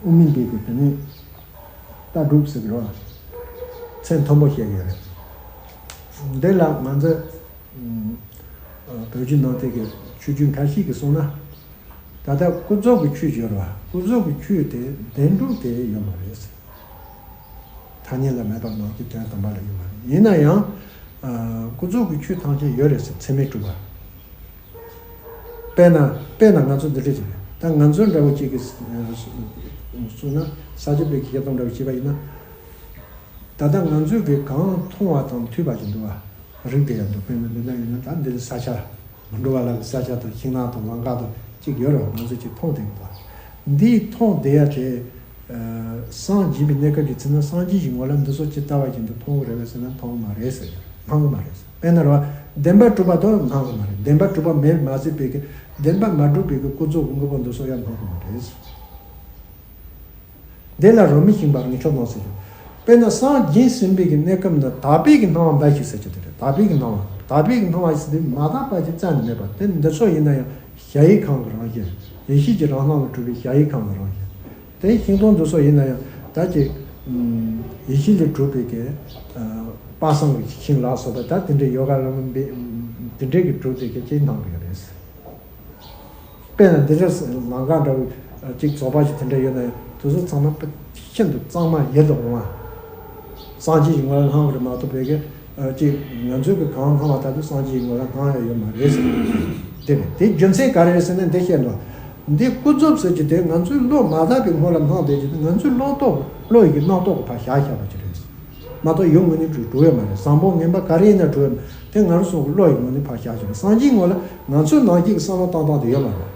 དབུ་མའི་འབྲེལ་གྱི་དེ་ནས་ལྟ་གྲུབ་ཟེར་གི་རེད་བ། ཚད་མཐོན་པོ་བཤད་ཀྱི་ཡོད་རེད། འདི་ལ་ང་ཚོས་བོད་བརྒྱུད་ནང་བསྟན་གྱི་ཆོས་བརྒྱུད་ཁ་ཤས་ཀྱིས་གསུངས་ན། ད་ལྟ་ཀུན་རྫོབ་ཀྱི་ཆོས་ཡོད་རེད་བ། ཀུན་རྫོབ་ཀྱི་ཆོས་དེ་བདེན་གྲུབ་དེ་ཡོད་མ་རེད། ཐ་སྙད་ལ་མེད་པ་ནང་གི་དོན་དམ་པ་ལ་ཡོད་མ་རེད། ཡིན་ན་ཡང་། ཨ། ཀུན་རྫོབ་ཀྱི་ཆོས་ཐམས་ཅད་ཡོད་རེད་ཟེར། ཚད་མས་གྲུབ་པ། དཔེར་ན། དཔེར་ན་ང་ཚོ་འདི་འདྲ་ཅིག་རེད། ད་ང་ཚོ་འདྲ་བོ་ཅིག་གིས་གསུངས་ན། ས་སྐྱ་པའི་ཁྱད་སྟོང་འདྲ་བོ་བྱས་པ་ཡིན་ན། ད་ལྟ་ང་ཚོས་ཀྱིས་གང་མཐོང་བ་དང་མཐུན་པ་ཅིག་འདུག་བ། རིགས་དེ་ཡང་འདུག་དཔེར་ན་འདི་འདྲ་ཡིན་ན། ད་འདི་ས་ཆ། མི་འགྲོ་བ་ལ་ས་ཆ་དང་ཤིང་ནགས་དང་ལམ་ཁ་དང་གཅིག་ཡོད་རེད་བ། ང་ཚོས་ཅིག་མཐོང་བསྡད་ཀྱི་འདུག་འདིའི་མཐོང་བསྡད་ཡ་དེ། ཨ། སངས་རྒྱས་པའི་གནས་སྐབས་ཀྱི་ཚེ་ན་སངས་རྒྱས་ཀྱི་ངོ་ལ་འདི་ཚོ་ཇི་ལྟ་བ་བཞིན་དུ་མཐོང་གི་རེད་པས་ཟེར་ན་མཐོང་གི་མ་རེད་ཟེར། སྣང་གི་མ་རེད་ཟེར། དཔེར་ན་རེད་བ། བདེན་པར་གྲུབ་པ་དང་སྣང་གི་མ་རེད། བདེན་པར་གྲུབ་པ་མེད་མ་ཟད་པའི་གི། བདེན་པར་མ་གྲུབ་པའི་གི་ཀུན་རྫོབ་ཀྱི་དངོས་པོ་འདི་ཚོ་ཡང་སྣང་གི་མ་རེད་ཟེར། དེ་ལ་རོ་མི་ཤིང་པ་རང་ཕྱོགས་སྣང་ཟེར་ཞིང་། དཔེར་ན་སངས་རྒྱས་ཟིན་པའི་གི་གནས་སྐབས་ནི་དག་པའི་གི་སྣང་བ་འབའ་ཞིག་ཟེར་གྱི་དེ་རེད། དག་པའི་གི་སྣང་བ། དག་པའི་གི་སྣང་བ་ཟེར་དུས་མ་དག་པ་ཅིག་རྩ་ནས་མེད་པ་དེ། འདི་ཚོ་ཡིན་ན་ཡང་གཞལ་ཡས་ཁང་གི་རང་བཞིན། ཡེ་ཤེས་ཀྱི་རང་སྣང་ལས་གྲུབ་པའི་གཞལ་ཡས་ཁང་གི་རང་བཞིན། དེ་ཤིང་སྡོང་འདི་ཚོ་ཡིན་ན་ཡང་ད་ཅིག་ཡེ་ཤེས་ལས་གྲུབ་པའི་གི། ཨ། དཔག་བསམ་གྱི་ཤིང་ལ་སོགས་པ་ད་དེ་འདྲའི་ཡོ་ག་ལ་འབད། དེ་འདྲའི་གི་གྲུབ་དེ་གི་ཅིག་སྣང་གི་ཡོད་རེད། དཔེར་ན་འདི་འདྲ་ལམ་ཁ་འདྲ་བོ་ཅིག་རྫོགས་པ་ཞིག་དེ་འདྲ་ཡོད་ན་ཡང་། དེ་ཚོ་ཚང་མ་ཤིན་ཏུ་གཙང་མ་ཡིད་དུ་འོང་བ། སངས་རྒྱས་ཀྱི་ངོ་ལ་སྣང་བ་རེད་མ་གཏོགས་བོད་ཀྱི་ཅིག་ང་ཚོས་ཀྱི་གང་སྣང་བ་ལྟར་དུ་སངས་རྒྱས་ཀྱི་ངོ་ལ་སྣང་ཡ་ཡོད་མ་རེད་ཟེར། དེ་རེད། དེ་རྒྱུ་མཚན་ག་རེ་རེད་ཟེར་ན་འདི་བཤད་འདུག་འདི་ཀུན་རྫོབ་ཟེར་གྱི་དེ་ང་ཚོའི་བློ་མ་དག་པའི་ངོ་ལ་སྣང་བསྡད་ཀྱི་དེ་ང་ཚོའི་བློ་ལྟོ་བློ་ཡི་གི་སྣང་སྟོབས་ཀྱི་ཕར་བཞག་བཞག་པ་ཅིག་རེད། མ་གཏོགས་ཡུལ་དངོས་གནས་གྲུབ་གྲུབ་ཡོད་མ་རེད། བཟང་པོ་ངན་པ་ག་རེ་ཡིན་ན་གྲུབ་ཡོད་མ་རེད། དེ་ང་རང་ཚོ་གི་བློ་ཡི་ངོས་ནས་ཕར་བཞག་བཞག་པ། སངས་རྒྱས་ངོ་ལ་ང་ཚོའི་ནང་བཞིན་གྱི་བསམ་བློ་བཏང་སྟངས་དེ་ཡོད་མ་རེད།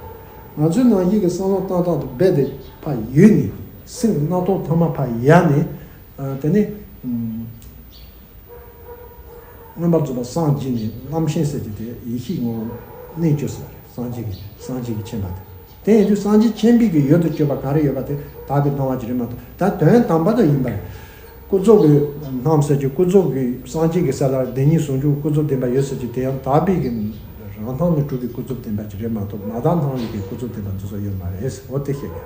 ང་ཚོའི་ནང་བཞིན་གྱི་བསམ་བློ་བཏང་སྟངས་དེ་རྦད་དེ་ཕར་ཡུལ་ནས་སེམས་ཀྱི་སྣང་སྟོབས་ཐོག་མ་ཕར་ཡལ་ནས། ཨ། དེ་ནས། ཨུམ། མངོན་པར་རྫོགས་པ་སངས་རྒྱས་ནས་རྣམ་མཁྱེན་ཟེར་གྱི་དེ་ཡེ་ཤེས་ངོ་བོ་གནས་གྱུར་ཟེར་བ་རེད། སངས་རྒྱས་ཀྱི་སངས་རྒྱས་ཀྱི་མཁྱེན་པ་དེ། དེ་ཡིན་དུས་སངས་རྒྱས་མཁྱེན་པའི་གི་ཡུལ་དུ་གྱུར་པ་ག་རེ་ཡོད་པ་དེ་དག་པའི་སྣང་བ་ཅིག་རེད་མ་གཏོགས། ད་དོན་དམ་པ་དུ་ཡིན་པ་རེད། ཀུན་རྫོབ་ཀྱི་སྣང་ཟེར་གྱི་ཀུན་རྫོབ་ཀྱི་སངས་རྒྱས་ཀྱི་ས་ལ་བདེན་གཉིས་ཟུང་འཇུག་ཀུན་རྫོབ་བདེན་པ་ཡོད་ཟེར་གྱི་དེ་ཡང་དག་པའི་གི་རང་སྣང་ནས་གྲུབ་པའི་ཀུན་རྫོབ་བདེན་པ་ཅིག་རེད་མ་གཏོགས། མ་དག་སྣང་བའི་གི་ཀུན་རྫོབ་བདེན་པ་འདི་ཚོ་ཡོད་མ་རེད། འོ་དེ་བཤད་གི།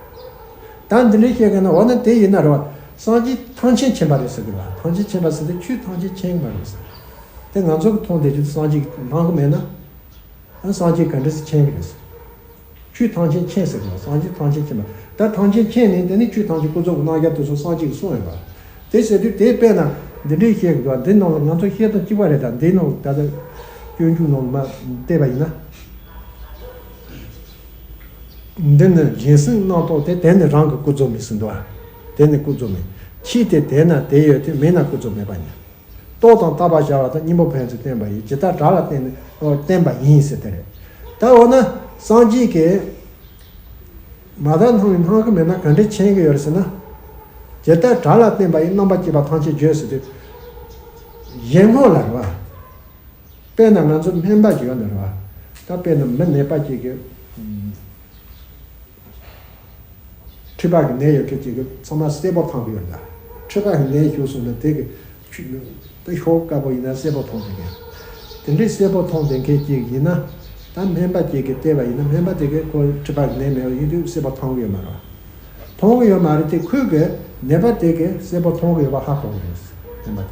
ད་འདི་འདྲའི་བཤད་མཁན་ན། འོ་ན་དེ་ཡིན་ན་རེད་བ། སངས་རྒྱས་ཐམས་ཅད་མཁྱེན་པ་རེད་ཟེར་གི་རེད་བ། ཐམས་ཅད་མཁྱེན་པ་ཟེར་དུས་ཆོས་ཐམས་ཅད་མཁྱེན་པ་རེད་ཟེར། དེ་ང་ཚོ་གི་མཐོང་བསྡད་རྒྱུ་དེ་སངས་རྒྱས་སྣང་གི་མེད་ན། ཨ། སངས་རྒྱས་ག་འདྲ་སེ་མཁྱེན་གི་རེད་ཟེར། ཆོས་ཐམས་ཅད་མཁྱེན་ཟེར་གི་རེད། སངས་རྒྱས་ཐམས་ཅད་མཁྱེན་པ། ད་ཐམས་ཅད་མཁྱེན་ནས་དེ་ནི་ཆོས་ཐམས་ཅད་ཀུན་རྫོབ་ཀྱི་སྣང་བ་དེ་ཚོ་སངས་རྒྱས་ཀྱིས་གསུངས་ཡོད་པ། དེ་ཟེར་དུས་དེ་དཔེར་ན་འདི་འདྲའི་བཤད་གི་འདུག་འདི་ནང་ལ་ང་ཚོ་བཤད་སྟངས་གཅིག་པ་རེད། ད་འདི་ནང་ད་ལྟ་སྤྱོད་འཇུག་ནང་ལ་མ་བལྟས་པ་ཡིན་ན། འདི་ནི་གཞན་སེམས་སྣང་སྟོབས་ཏེ། དེ་ནི་རང་གི་ཀུན་རྫོབ་མིན་ཟེར་འདུག་ཨ། དེ་ནི་ཀུན་རྫོབ་མིན། ཕྱིས་ཏེ་དེ་ན་དེ་ཡོད་དེ། མེད་ན་ཀུན་རྫོབ་མེད་པ་ཉིད། རྟོགས་དང་བརྟག་པར་བྱ་བ་དང་། གཉེན་པོ་ཕན་ཚུན་བསྟེན་པ་ཡིས། ཇི་ལྟར་བྲག་ལ་བརྟེན་ནས་བརྟེན་པ་ཡིན་ཟེར་དེ་རེད། ད་འོ་ན་སངས་རྒྱས་ཀྱིས་མ་དག་སྣང་བས་སྣང་གི་མེད་ན་ག་འདྲས་མཁྱེན་གི་ཡོད་རེད་ཟེར་ན། ཇི་ལྟར་བྲག་ལ་བརྟེན་པ་ཡིས། རྣམ་པར་དཔྱད་པ་ཐམས་ཅད་བརྗོད་ཟེར་དུས། གཞན་ངོ་ལ་རེད་བ། དཔེར་ན་ང་ཚོ་སྨན་པ་ཅིག་ཡོད་ན་རེད་བ། ད་དཔེར་ན་མི་ནད་པ་ཅིག་གིས། ཨུམ། མཁྲིས་པ་གི་ནད་ཡོད་མཁན་ཅིག་གིས་ཚང་མ་གསལ་པོ་མཐོང་གི་ཡོད་ད། མཁྲིས་པ་གི་ནད་ཞུགས་སོང་ན་དེ་གི་ཆུ་དེ་ཤོག་དཀར་པོ་ཡིན་ན་གསལ་པོ་མཐོང་གི་ཡོད། དེ་འདྲའི་གསལ་པོ་མཐོང་བསྡད་མཁན་ཅིག་ཡིན་ན། ད་སྨན་པ་ཅིག་གིས་བལྟས་པ་ཡིན་ན། སྨན་པ་དེ་གིས་ཁོ་མཁྲིས་པ་གི་ནད་མེད་པ་ཡིན་དུས་གསལ་པོ་མཐོང་གི་ཡོད་མ་རེད། མཐོང་གི་ཡོད་མ་རེད་དེ། ཁོས་གི་ནད་པ་དེ་གིས་གསལ་པོ་མཐོང་གི་ཡོད་པ་ཧ་གོ་གི་རེད། སྨན་པ་དེ།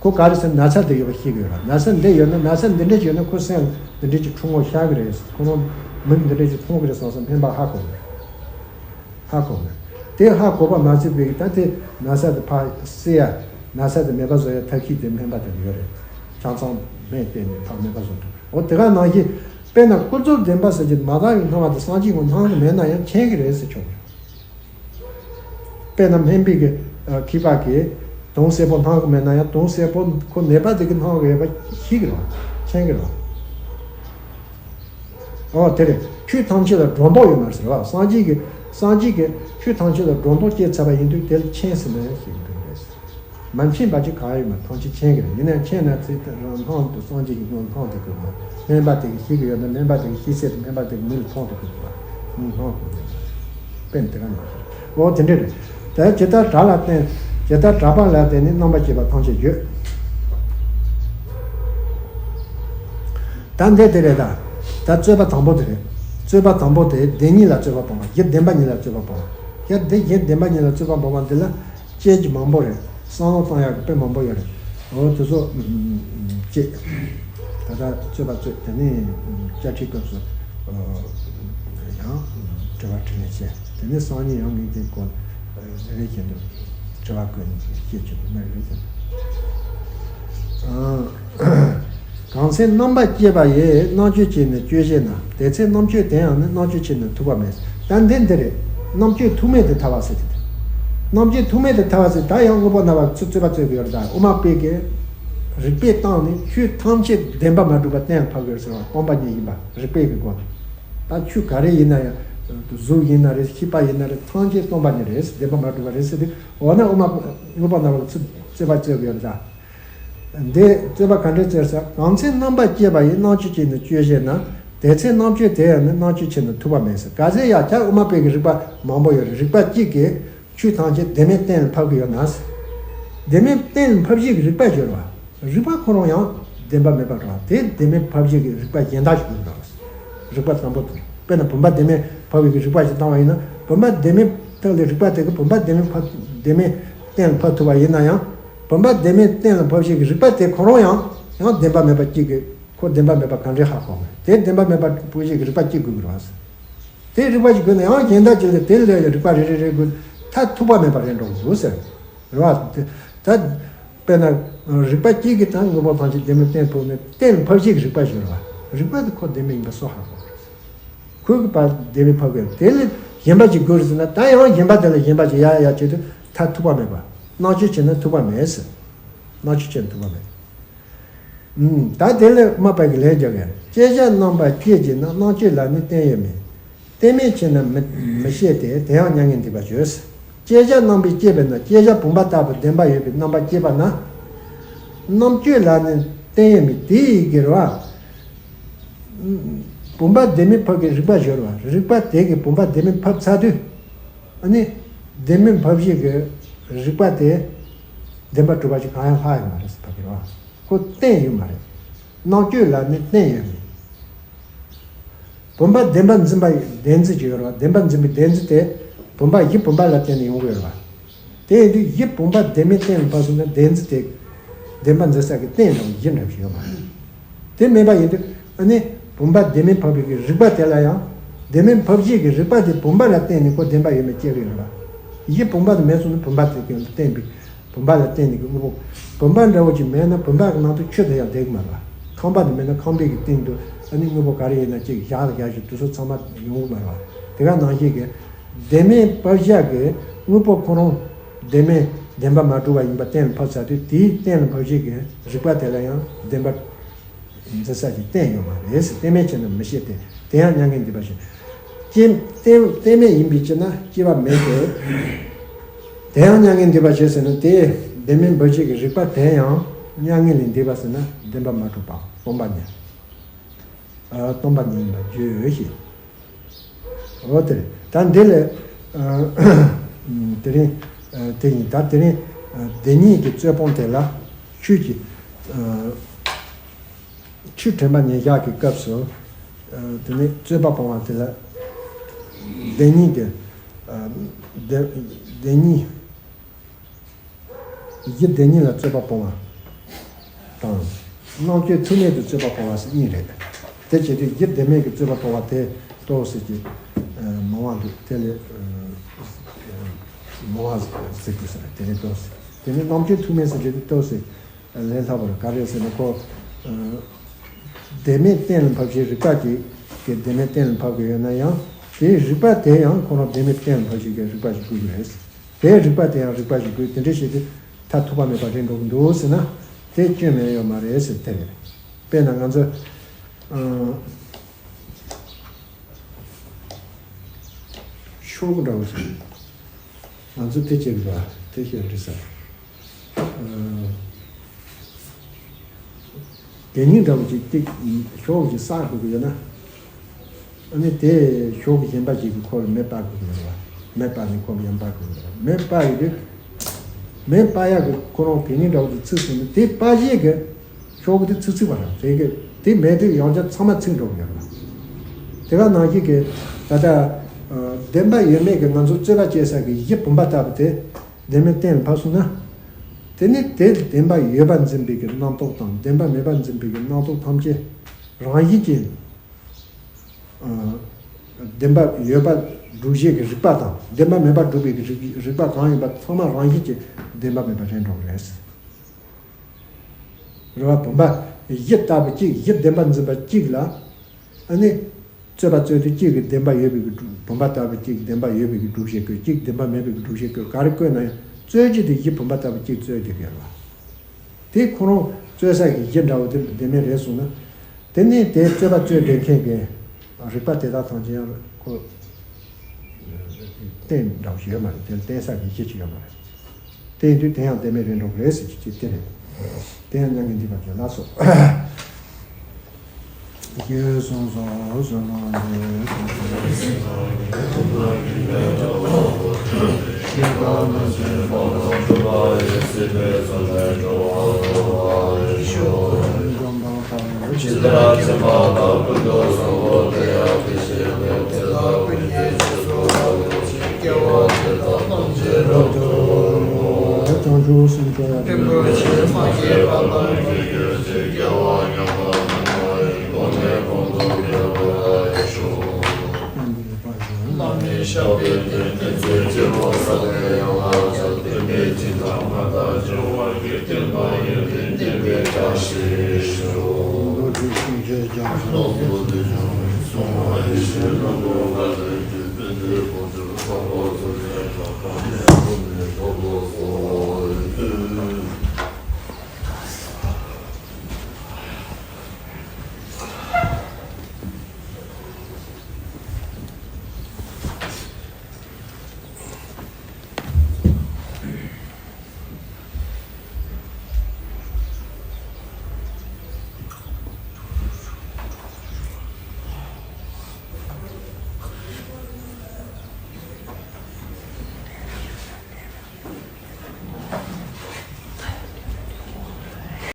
ཁོ་ག་རེ་ཟེར་ན་ན་ཚ་འདི་ཡོད་པ་ཤེས་གི་ཡོད་ར། ན་ཚ་འདི་ཡོད་ན་ན་ཚ་འདི་འདྲས་ཡོད་ན་ཁོ་སེམས་འདི་འདྲས་ཀྱི་འཁྲུལ་ངོ་ཤར་གི་རེད། ཁོ་རང་མིག་འདི་འདྲས་ཀྱི་མཐོང་གི་རེད་བསམ་བསམ་སྨན་པ་ཧ་གོ་གི་རེད། ཧ་གོ་གི་རེད། དེ་ཧ་གོ་བ་མ་ཚད་པའི་ད་དེ་ན་ཚ་འདི་ཕར་སེལ་ཡ། ན་ཚ་འདི་མེད་པ་བཟོ་ཡ་ཐབས་ཤེས་དེ་སྨན་པ་དེ་ལ་ཡོད་རེད། ཆང་ཚང་སྨན་བསྟེན་ནས་ཕར་མེད་པ་བཟོ་ཐུབ། འོ་དེ་ག་ནང་བཞིན་དཔེར་ན་ཀུན་རྫོབ་བདེན་པ་ཟེར་གྱི་མ་དག་པའི་སྣང་བ་དེ་སངས་རྒྱས་ངོ་སྣང་གི་མེད་ན་ཡང་མཁྱེན་གི་རེད་ཟེར་ཆོག་གི་རེད། དཔེར་ན་སྨན་པའི་གི་ཨ་མཁས་པ་གིས་དོན་གསལ་པོ་སྣང་གི་མེད་ན་ཡང་དོན་གསལ་པོ་ཁོ་ནད་པ་དེ་གིས་སྣང་གི་ཡོད་པ་ཤེས་གི་རེད་བ། མཁྱེན་གི་རེད་བ། ཨོ་དེ་རེད། ཆོས་ཐམས་ཅད་ལ་སྒྲོ་འདོགས་ཡོད་མ་རེད་ཟེར་བ། སངས་རྒྱས་ཀྱི་སངས་རྒྱས་ཀྱིས་ཆོས་ཐམས་ཅད་ལ་སྒྲོ་འདོགས་བཅད་ཚར་བ་ཡིན་དུས་དེ་ལ་མཁྱེན་ཟེར་ནས་ཞེས་པའི་དོན་རེད། མ་མཁྱེན་པ་ཅིག་གང་ཡོད་མ། ཐམས་ཅད་མཁྱེན་གྱི་རེད། ཡིན་ནའང་མཁྱེན་ན་ཚེ་རང་སྣང་དུ་སངས་རྒྱས་ཀྱི་ངོ་སྣང་དུ་གི་མ། སྨན་པ་དེ་གིས་ཤེས་ཀྱི་ཡོད་ན་སྨན་པ་དེ་གིས་ཤེས་ཚད་དུ་སྨན་པ་དེ་གིས་མི་ལ་མཐོང་དུ་གི་མ། མི་མཐོང་དུ་གི་མ། དཔེ་དེ་ག་ནང་བཞིན། འོ་དེ་འདྲ་རེད། ད་ཇི་ལྟར་བྲག་ལ་བརྟེན། ཇི་ལྟར་བྲག་པ་ལ་བརྟེན་ནས་རྣམ་པར་དཔྱད་པ་ཐམས་ཅད་བརྗོད། ད་འདི་དེ་རེད་ད། ད་རྩོད་པ་དང་པོ་དེ་རེད། རྩོད་པ་དང་པོ་དེ་བདེན་གཉིས་ལ་རྩོད་པ་སྤོང་བ། གཞི་བདེན་པ་གཉིས་ལ་རྩོད་པ་སྤོང་བ། ཡ་འདི་གཞི་བདེན་པ་གཉིས་ལ་རྩོད་པ་སྤོང་བ་འདི་ལ་དཔྱད་རྒྱུ་མང་པོ་རེད། བསམ་བློ་གཏོང་ཡག་གི་དཔེ་མང་པོ་ཡོད་རེད། འོ་དེ་ཚོ་ཅེས། ད་ལྟ་རྩོད་པ་རྩོད། དེ་ནས་བཅར་འདྲིའི་སྐབས་སུ་ཡང་དྲི་བ་དྲིས་ལན་བྱས། དེ་ནས་སང་ཉིན་ཡང་ངས་དེའི་སྐོར་རེ་རེ་བཞིན་དུ་དྲི་བ་བཀོད་ནས་བཤད་ཆོག་གི་མ་རེད་ཟེར། གང་ཚེ་རྣམ་པར་དཔྱད་པ་ཡིས། རྣམ་དཔྱོད་ཆེ་ནས་དཔྱོད་བྱེད་ན། དེ་ཚེ་རྣམ་དཔྱོད་དེ་ཡང་ནི། རྣམ་དཔྱོད་ཆེ་ནས་ཐུབ་པ་མེད། ད་འདི་འདི་རེད། རྣམ་དཔྱོད་ཐུག་མེད་དུ་ཐལ་བ་ཟེར་དེ། རྣམ་དཔྱོད་ཐུག་མེད་དུ་ཐལ་བ་ཟེར། ད་ཡང་དངོས་པོ་རྣམ་པ་ཚོ་རྩོད་པ་རྩོད་ཀྱི་ཡོད་རེད། ད་དབུ་མ་པས་ཀྱི་རིགས་པས་བཏང་ནས་ཆོས་ཐམས་ཅད་བདེན་པར་མ་གྲུབ་པ་གཏན་ལ་ཕབ་ཀྱི་ཡོད་ཟེར་བ། སྟོང་པ་ཉིད་ཡིན་པ་རིགས་པས་ཀྱི་སྒོ་ནས། ད་ཆོས་ག་རེ་ཡིན་ན་ཡང་། གཟུགས་ཡིན་ན་རེད། ཤེས་པ་ཡིན་ན་རེད། ཐམས་ཅད་སྟོང་པ་ཉིད་རེད། བདེན་པར་མ་གྲུབ་པ་རེད་ཟེར་དུས། འོ་ན་དབུ་མ་དངོས་པོ་རྣམ་པ་ཚོ་རྩོད་པ་རྩོད་ཀྱི་ཡོད་རེད་ད། འདི་རྩོད་པ་ག་འདྲས་རྩོད་ཟེར། གང་ཚེ་རྣམ་པར་དཔྱད་པ་ཡིས། རྣམ་དཔྱོད་ཆེ་ནས་དཔྱོད་བྱེད་ན། དེ་ཚེ་རྣམ་དཔྱོད་དེ་ཡང་ནི། རྣམ་དཔྱོད་ཆེ་ནས་ཐུབ་པ་མེད་ཟེར། ག་ཚད་ཡང་ཁྱབ་དབུ་མ་པའི་གི་རིགས་པ་མང་པོ་ཡོད་རེད། རིགས་པ་གཅིག་གིས་ཆོས་ཐམས་ཅད་བདེན་མེད་གཏན་ལ་ཕབ་ཀྱི་ཡོད་ན། བདེན་མེད་གཏན་ལ་ཕབ་བྱེད་ཀྱི་རིགས་པ་ཡོད་རེད་བ། རིགས་པ་ཁོ་རང་ཡང་བདེན་པ་མེད་པ་རེད་བ། དེ་བདེན་མེད་ཕབ་བྱེད་ཀྱི་རིགས་པ་གཞན་དག་ཞིག་ཡོད་རེད་བ། རིགས་པ་དང་པོ་དེ་རེད། དཔེར་ན་བུམ་པ་བདེན་མེད་ཕབ་པའི་གི་རིགས་པ་ཞིག་བཏང་བ་ཡིན་ན། བུམ་པ་བདེན་མེད་ཐད་ལ་རིགས་པ་དེ་གིས་བུམ་པ་བདེན་མེད་ཕབ། བདེན་མེད་གཏན་ལ་ཕབ་ཐུབ་པ་ཡིན་ན་ཡང་། བུམ་པ་བདེན་མེད་གཏན་ལ་ཕབ་བྱེད་ཀྱི་རིགས་པ་དེ་ཁོ་རང་ཡང་ཡང་བདེན་པ་མེད་པ་གཅིག་གི། ཁོ་བདེན་པ་མེད་པ་ག་འདྲས་ཧ་གོ་གི། དེ་བདེན་པ་མེད་པ་ཕབ་བྱེད་ཀྱི་རིགས་པ་གཅིག་དགོས་ཀྱི་རེད་བ། དེ་རིགས་པ་གཅིག་དགོས་ན་ཡང་གཞན་དག་ཅིག་ལ་དེ་ལས་རིགས་པ་རེ་རེ་རེ་དགོས། མཐར་ཐུག་པ་མེད་པ་རེད་འགྲོ་གི་འདུག་ཟེར། རེད་བ། དེ་ད་དཔེར་ན་རིག་པ་གཅིག་གིས་ད་དངོས་པོ་ཐམས་ཅད་བདེན་མེད་གཏན་ཕབ་ནས་གཏན་ལ་ཕབ་བྱེད་ཀྱི་རིག་པ་ཞིག་རེད་བ། རིག་པ་དེ་ཁོ་བདེན་མེད་ཡིན་པ་སུ་ཧ་གོ། ཁོས་གི་པ་བདེན་མེད་ཕབ་གི་དེ་ལ་གཞན་པ་ཅིག་དགོས་རེད་ཟེར་ན། ད་ཡང་གཞན་པ་དེ་ལ་གཞན་པ་ཅིག་ཡ་ཡ་བྱེད་དུས་ད་ཐུག་པ་མེད་པ། སྣང་ཆུང་བྱས་ན་ཐུག་པ་མེད་ཟེར། སྣང་ཆུང་བྱས་ན་ཐུག་པ་མེད། ཨུམ། ད་དེ་ལ་དམིགས་པ་གི་ལན་རྒྱག་གི། བཅད་བྱ་རྣམ་པར་བཅད་བྱས་ན། སྣང་བཅས་ལ་ནི་གཏན་ཡོད་མིན། གཏན་མེད་བྱས་ན་མི་མི་ཤེས་ཏེ། དེ་ཡང་མྱ་ངན་འདས་པར་བརྗོད། བཅད་བྱ་རྣམ་པར་བཅད་པས་ན། བཅད་བྱ་བུམ་པ་ལྟ་བུ་བདེན་པ་ཡོད་པའི་རྣམ་པར་བཅད་པ་ན། སྣང་བཅས་ལ་ནི་གཏན་ཡོད་མིན། དེ་ཡི་གེ་རེད་བ། བུམ་པ་བདེན་མེད་ཕབ་ཀྱི་རིག་པ་སྦྱོར་བ། རིག་པ་དེ་གིས་བུམ་པ་བདེན་མེད་ཕབ་ཚར་དུས། ཨ་ནི་བདེན་མེད་ཕབ་བྱེད་ཀྱི་རིག་པ་དེ་བདེན་པར་གྲུབ་པ་ཞིག་གང་ཡང་ལྷག་ཡོད་མ་རེད་ཟེར་ཕབ་ཀྱི་རེད་བ། ཁོ་གཏན་ཡོད་མ་རེད། སྣང་བཅས་ལ་ནི་གཏན་ཡོད་མིན། བུམ་པ་བདེན་པར་འཛིན་པ་ཡི་བདེན་འཛིན་གྱི་ཡོད་རེད་བ། བདེན་པར་འཛིན་པའི་བདེན་འཛིན་དེ་བུམ་པ་གཞི་བུམ་པ་ལ་བརྟེན་ནས་ཡོང་གི་ཡོད་རེད་བ། དེ་ཡིན་དུས་གཞི་བུམ་པ་བདེན་མེད་གཏན་ལ་ཕབ་སོང་ན། བདེན་འཛིན་དེ་བདེན་པར་འཛིན་ས་གི་རྟེན་དང་གཞི་འདྲ་བ་ཞིག་ཡོད་མ་རེད། དེ་མེད་པ་ཡིན་དུས་ཨ་ནི་བུམ་པ་བདེན་མེད་ཕབ་པའི་གི་རིག་པ་དེ་ལ་ཡང་བདེན་མེད་ཕབ་བྱེད་ཀྱི་རིག་པ་དེ་བུམ་པ་ལ་བརྟེན་ནས་ཁོ་བདེན་པ་ཡོད་མེད་དཔྱད་ཀྱི་ཡོད་རེད་བ། གཞི་བུམ་པ་དེ་མེད་སོང་ན་བུམ་པ་དེ་གི་ལ་བརྟེན་པའི་བུམ་པ་ལ་བརྟེན་ནས་ཀྱི་དངོས་པོ། བུམ་པ་འདྲ་བོ་ཅིག་མེད་ན་བུམ་པ་གི་ནང་དུ་ཆུ་དེ་ཡང་བསྡད་ཀྱི་མ་རེད་བ། ཁང་པ་དེ་མེད་ན་ཁང་པའི་གི་སྟེང་དུ་ཨ་ནི་དངོས་པོ་ག་རེ་ཡིན་ན་ཅིག་བཞག་ལ་བཞག་ཞིག་དུས་ཚོད་ཚང་མ་ཡོང་གི་མ་རེད་བ། དེ་ག་ནང་བཞིན་གྱི་བདེན་མེད་ཕབ་བྱ་གི་དངོས་པོ་ཁོ་རང་བདེན་མེད་བདེན་པ་མ་གྲུབ་པ་ཡིན་པ་གཏན་ལ་ཕབ་ཚར་དུས། དེའི་གཏན་ལ་ཕབ་བྱེད་ཀྱི་རིག་པ་དེ་ལ་ཡང་བདེན་པ་འཛིན་ས་ཅིག་གཏན་ཡོད་མ་རེད་ཟེར། གཏན་མེད་བྱས་ན་མི་ཤེས་ཏེ། དེ་ཡང་མྱ་ངན་འདས་པར་བརྗོད། སྐྱེ་གཏན་གཏན་མེད་ཡིན་པའི་ཕྱིར་ན་སྐྱེ་བ་མེད་དེ། དེ་ཡང་མྱ་ངན་འདས་པར་བརྗོད་ཟེར་ན། དེ་བདེན་མེད་ཕབ་བྱེད་ཀྱི་རིག་པ་དེ་ཡང་མྱ་ངན་ལས་འདས་པ་ཟེར་ན་བདེན་པ་མ་གྲུབ་པ་སྟོང་པ་ཉིད། ཨ། སྟོང་པ་ཉིད་ཡིན་པར་བརྗོད་ཞེས། འོ་དེ་རེད། ད་འདི་ལས། ཨ། དེ་རིང་། ཨ། དེ་ཡིན། ད་དེ་རིང་། ཨ། བདེན་གཉིས་ཀྱི་རྩོད་སྤོང་དེ་ལ་ཆོས་ཀྱི། ཨ། ཆོས་དྲན་པ་ཉེར་བཞག་གི་སྐབས་སུ། ཨ། དེ་ནས་རྩོད་པ་སྤོང་བ་དེ་ལ། བདེན་གཉིས་ཀྱི། ཨ། བདེན་བདེན་གཉིས། གཞི་བདེན་གཉིས་ལ་རྩོད་པ་སྤོང་བ་དང་། སྣང་བཅས་ཐུག་མེད་དུ་རྩོད་པ་སྤོང་བ་ཟེར་གཉིས་རེད། དེ་བྱེད་དུས་གཞི་བདེན་མེད་ཀྱི་རྩོད་པ་སྤོང་བ་དེ་ཏོག་ཙམ་གྱི། ཨ། མང་བ་འདུག་དེ་ལས། ཨ། མང་བ་ཟེར་དགོས་ས་རེད། དེ་ནས་ཏོག་ཙམ། དེ་ནས་སྣང་བཅས་ཐུག་མེད་ཟེར་དུས་ཏོག་ཙམ་ལས་སླ་པོ་རེད། ག་རེ་རེད་ཟེར་ན་ཁོ། ཨ། བདེན་མེད་གཏན་ལ་ཕབ་བྱེད་རིག་པ་ཅིག་གིས་བདེན་མེད་གཏན་ལ་ཕབ་ཀྱི་ཡོད་ན་ཡང་། དེའི་རིག་པ་དེ་ཡང་ཁོ་རང་བདེན་མེད་གཏན་ལ་ཕབ་བྱེད་ཀྱི་རིག་པ་ཞིག་དགོས་ཀྱི་རེད། དེའི་རིག་པ་དེ་ཡང་རིག་པ་ཞིག་དགོས། དེ་འདྲ་བྱེད་དུས་མཐར་ཐུག་པ་མེད་པ་རེད་འགྲོ་གི་འདུག་ཟེར་ན། དེ་སྐྱོན་མེད་ཡོད་མ་རེད་ཟེར་དེ་རེད། དཔེར་ན་ང་ཚོ། ཨ། ཤོག་གུ་འདྲ་བོ་ཞིག་ང་ཚོ་དེ་བྱེད་དགོས་པ་དེ་བཤད་འདྲི་ས། ཨ། དེ་ཉིད་འདྲ་བོ་ཅིག་ཏིག་ཤོག་གུ་ཅིག་བསགས་དགོས་ཀྱི་ཡོད་ན། ཨ་ནི་དེ་ཤོག་གུ་གཞན་པ་ཞིག་གིས་ཁོ་ལ་མེ་སྤར་དགོས་ཀྱི་ཡོད་རེད་བ། མེ་སྤར་ནས་ཁོ་ལ་ཡང་སྤར་དགོས་ཀྱི་ཡོད་རེད་བ། མེ་སྤར་ཡོད་དུས། མེ་སྤར་ཡག་གི་ཁོ་རང་དེ་ཉིད་འདྲ་བོ་ཅིག་ཚིག་སོང་ནས་དེ་སྤར་བྱེད་ཀྱི་ཤོག་གུ་དེ་ཚིག་ཚིག་པ་རེད། དེ་གི་དེ་མེད་དུས་ཡང་བསྐྱར་ཚང་མ་ཚིག་འགྲོ་གི་ཡོད་རེད་བ། དེ་ག་ནང་བཞིན་གྱི་ད་ལྟ། ཨ། བདེན་པ་ཡོད་མེད་ཀྱི་ང་ཚོ་རྩོད་པ་བྱེད་ས་གི་གཞི་བུམ་པ་ལྟ་བུ་དེ་བདེན་མེད་གཏན་ལ་ཕབ་སོང་ན། དེ་ནི་དེ་བདེན་པ་ཡོད་པར་འཛིན་པའི་གི་རྣམ་རྟོག་དང་། བདེན་པ་མེད་པར་འཛིན་པའི་གི་རྣམ་རྟོག་ཐམས་ཅད་རང་བཞིན་གྱིས། ཨ། བདེན་པ་ཡོད་པར་སྒྲུབ་བྱེད་ཀྱི་རིག་པ་དང་། བདེན་པ་མེད་པར་སྒྲུབ་པའི་གི་རིག་རིག་པ་གང་ཡིན་པ་ཚང་མ་རང་བཞིན་གྱིས་བདེན་པ་མེད་པ་རེད་འགྲོ་གི་རེད། རེད་བ། བུམ་པ་གཞི་ལྟ་བུ་གཅིག་གཞི་བདེན་པར་འཛིན་པ་གཅིག་ལ། ཨ་ནི་རྩོད་པ་རྩོད་དུས་གཅིག་གིས་བདེན་པ་ཡོད་པའི་གི་སྒྲུབ། བུམ་པ་ལྟ་བུ་གཅིག་བདེན་པ་ཡོད་པའི་གི་སྒྲུབ་བྱེད་བཀོད། གཅིག་བདེན་པ་མེད་པའི་གི་སྒྲུབ་བྱེད་བཀོད། ག་རེ་བཀོད་ན་ཡང་རྩོད་རྒྱུ་དེ་གཞི་བུམ་པ་ལྟ་བུ་གཅིག་རྩོད་དེ་གི་རེད་བ། དེ་ཁོ་རང་རྩོད་ས་གི་གཞི་འདྲ་བོ་དེ་བདེན་མེད་རེད་གསུངས་ན། དེ་ནས་དེ་རྩོད་པ་རྩོད་བསྡད་མཁན་གྱི་རིག་པ་དེ་དག་ཐམས་ཅད་ཡང་ཁོ་རྟེན་འདྲ་བོ་ཞིག་ཡོད་མ་རེད། དེ་རྟེན་ས་གི་གཞི་ཅིག་ཡོད་མ་རེད། དེ་ཡིན་དུས་དེ་ཡང་བདེན་མེད་རེད་འགྲོ་གི་རེད་ཟེར་གྱི་ཅིག་དེ་རེད། དེ་ཡང་མྱ་ངན་འདས་པར་བརྗོད་ལ་སོགས། ཞེས་གསུངས་སོ། བསོད་ནམས་འདི་ཡིས།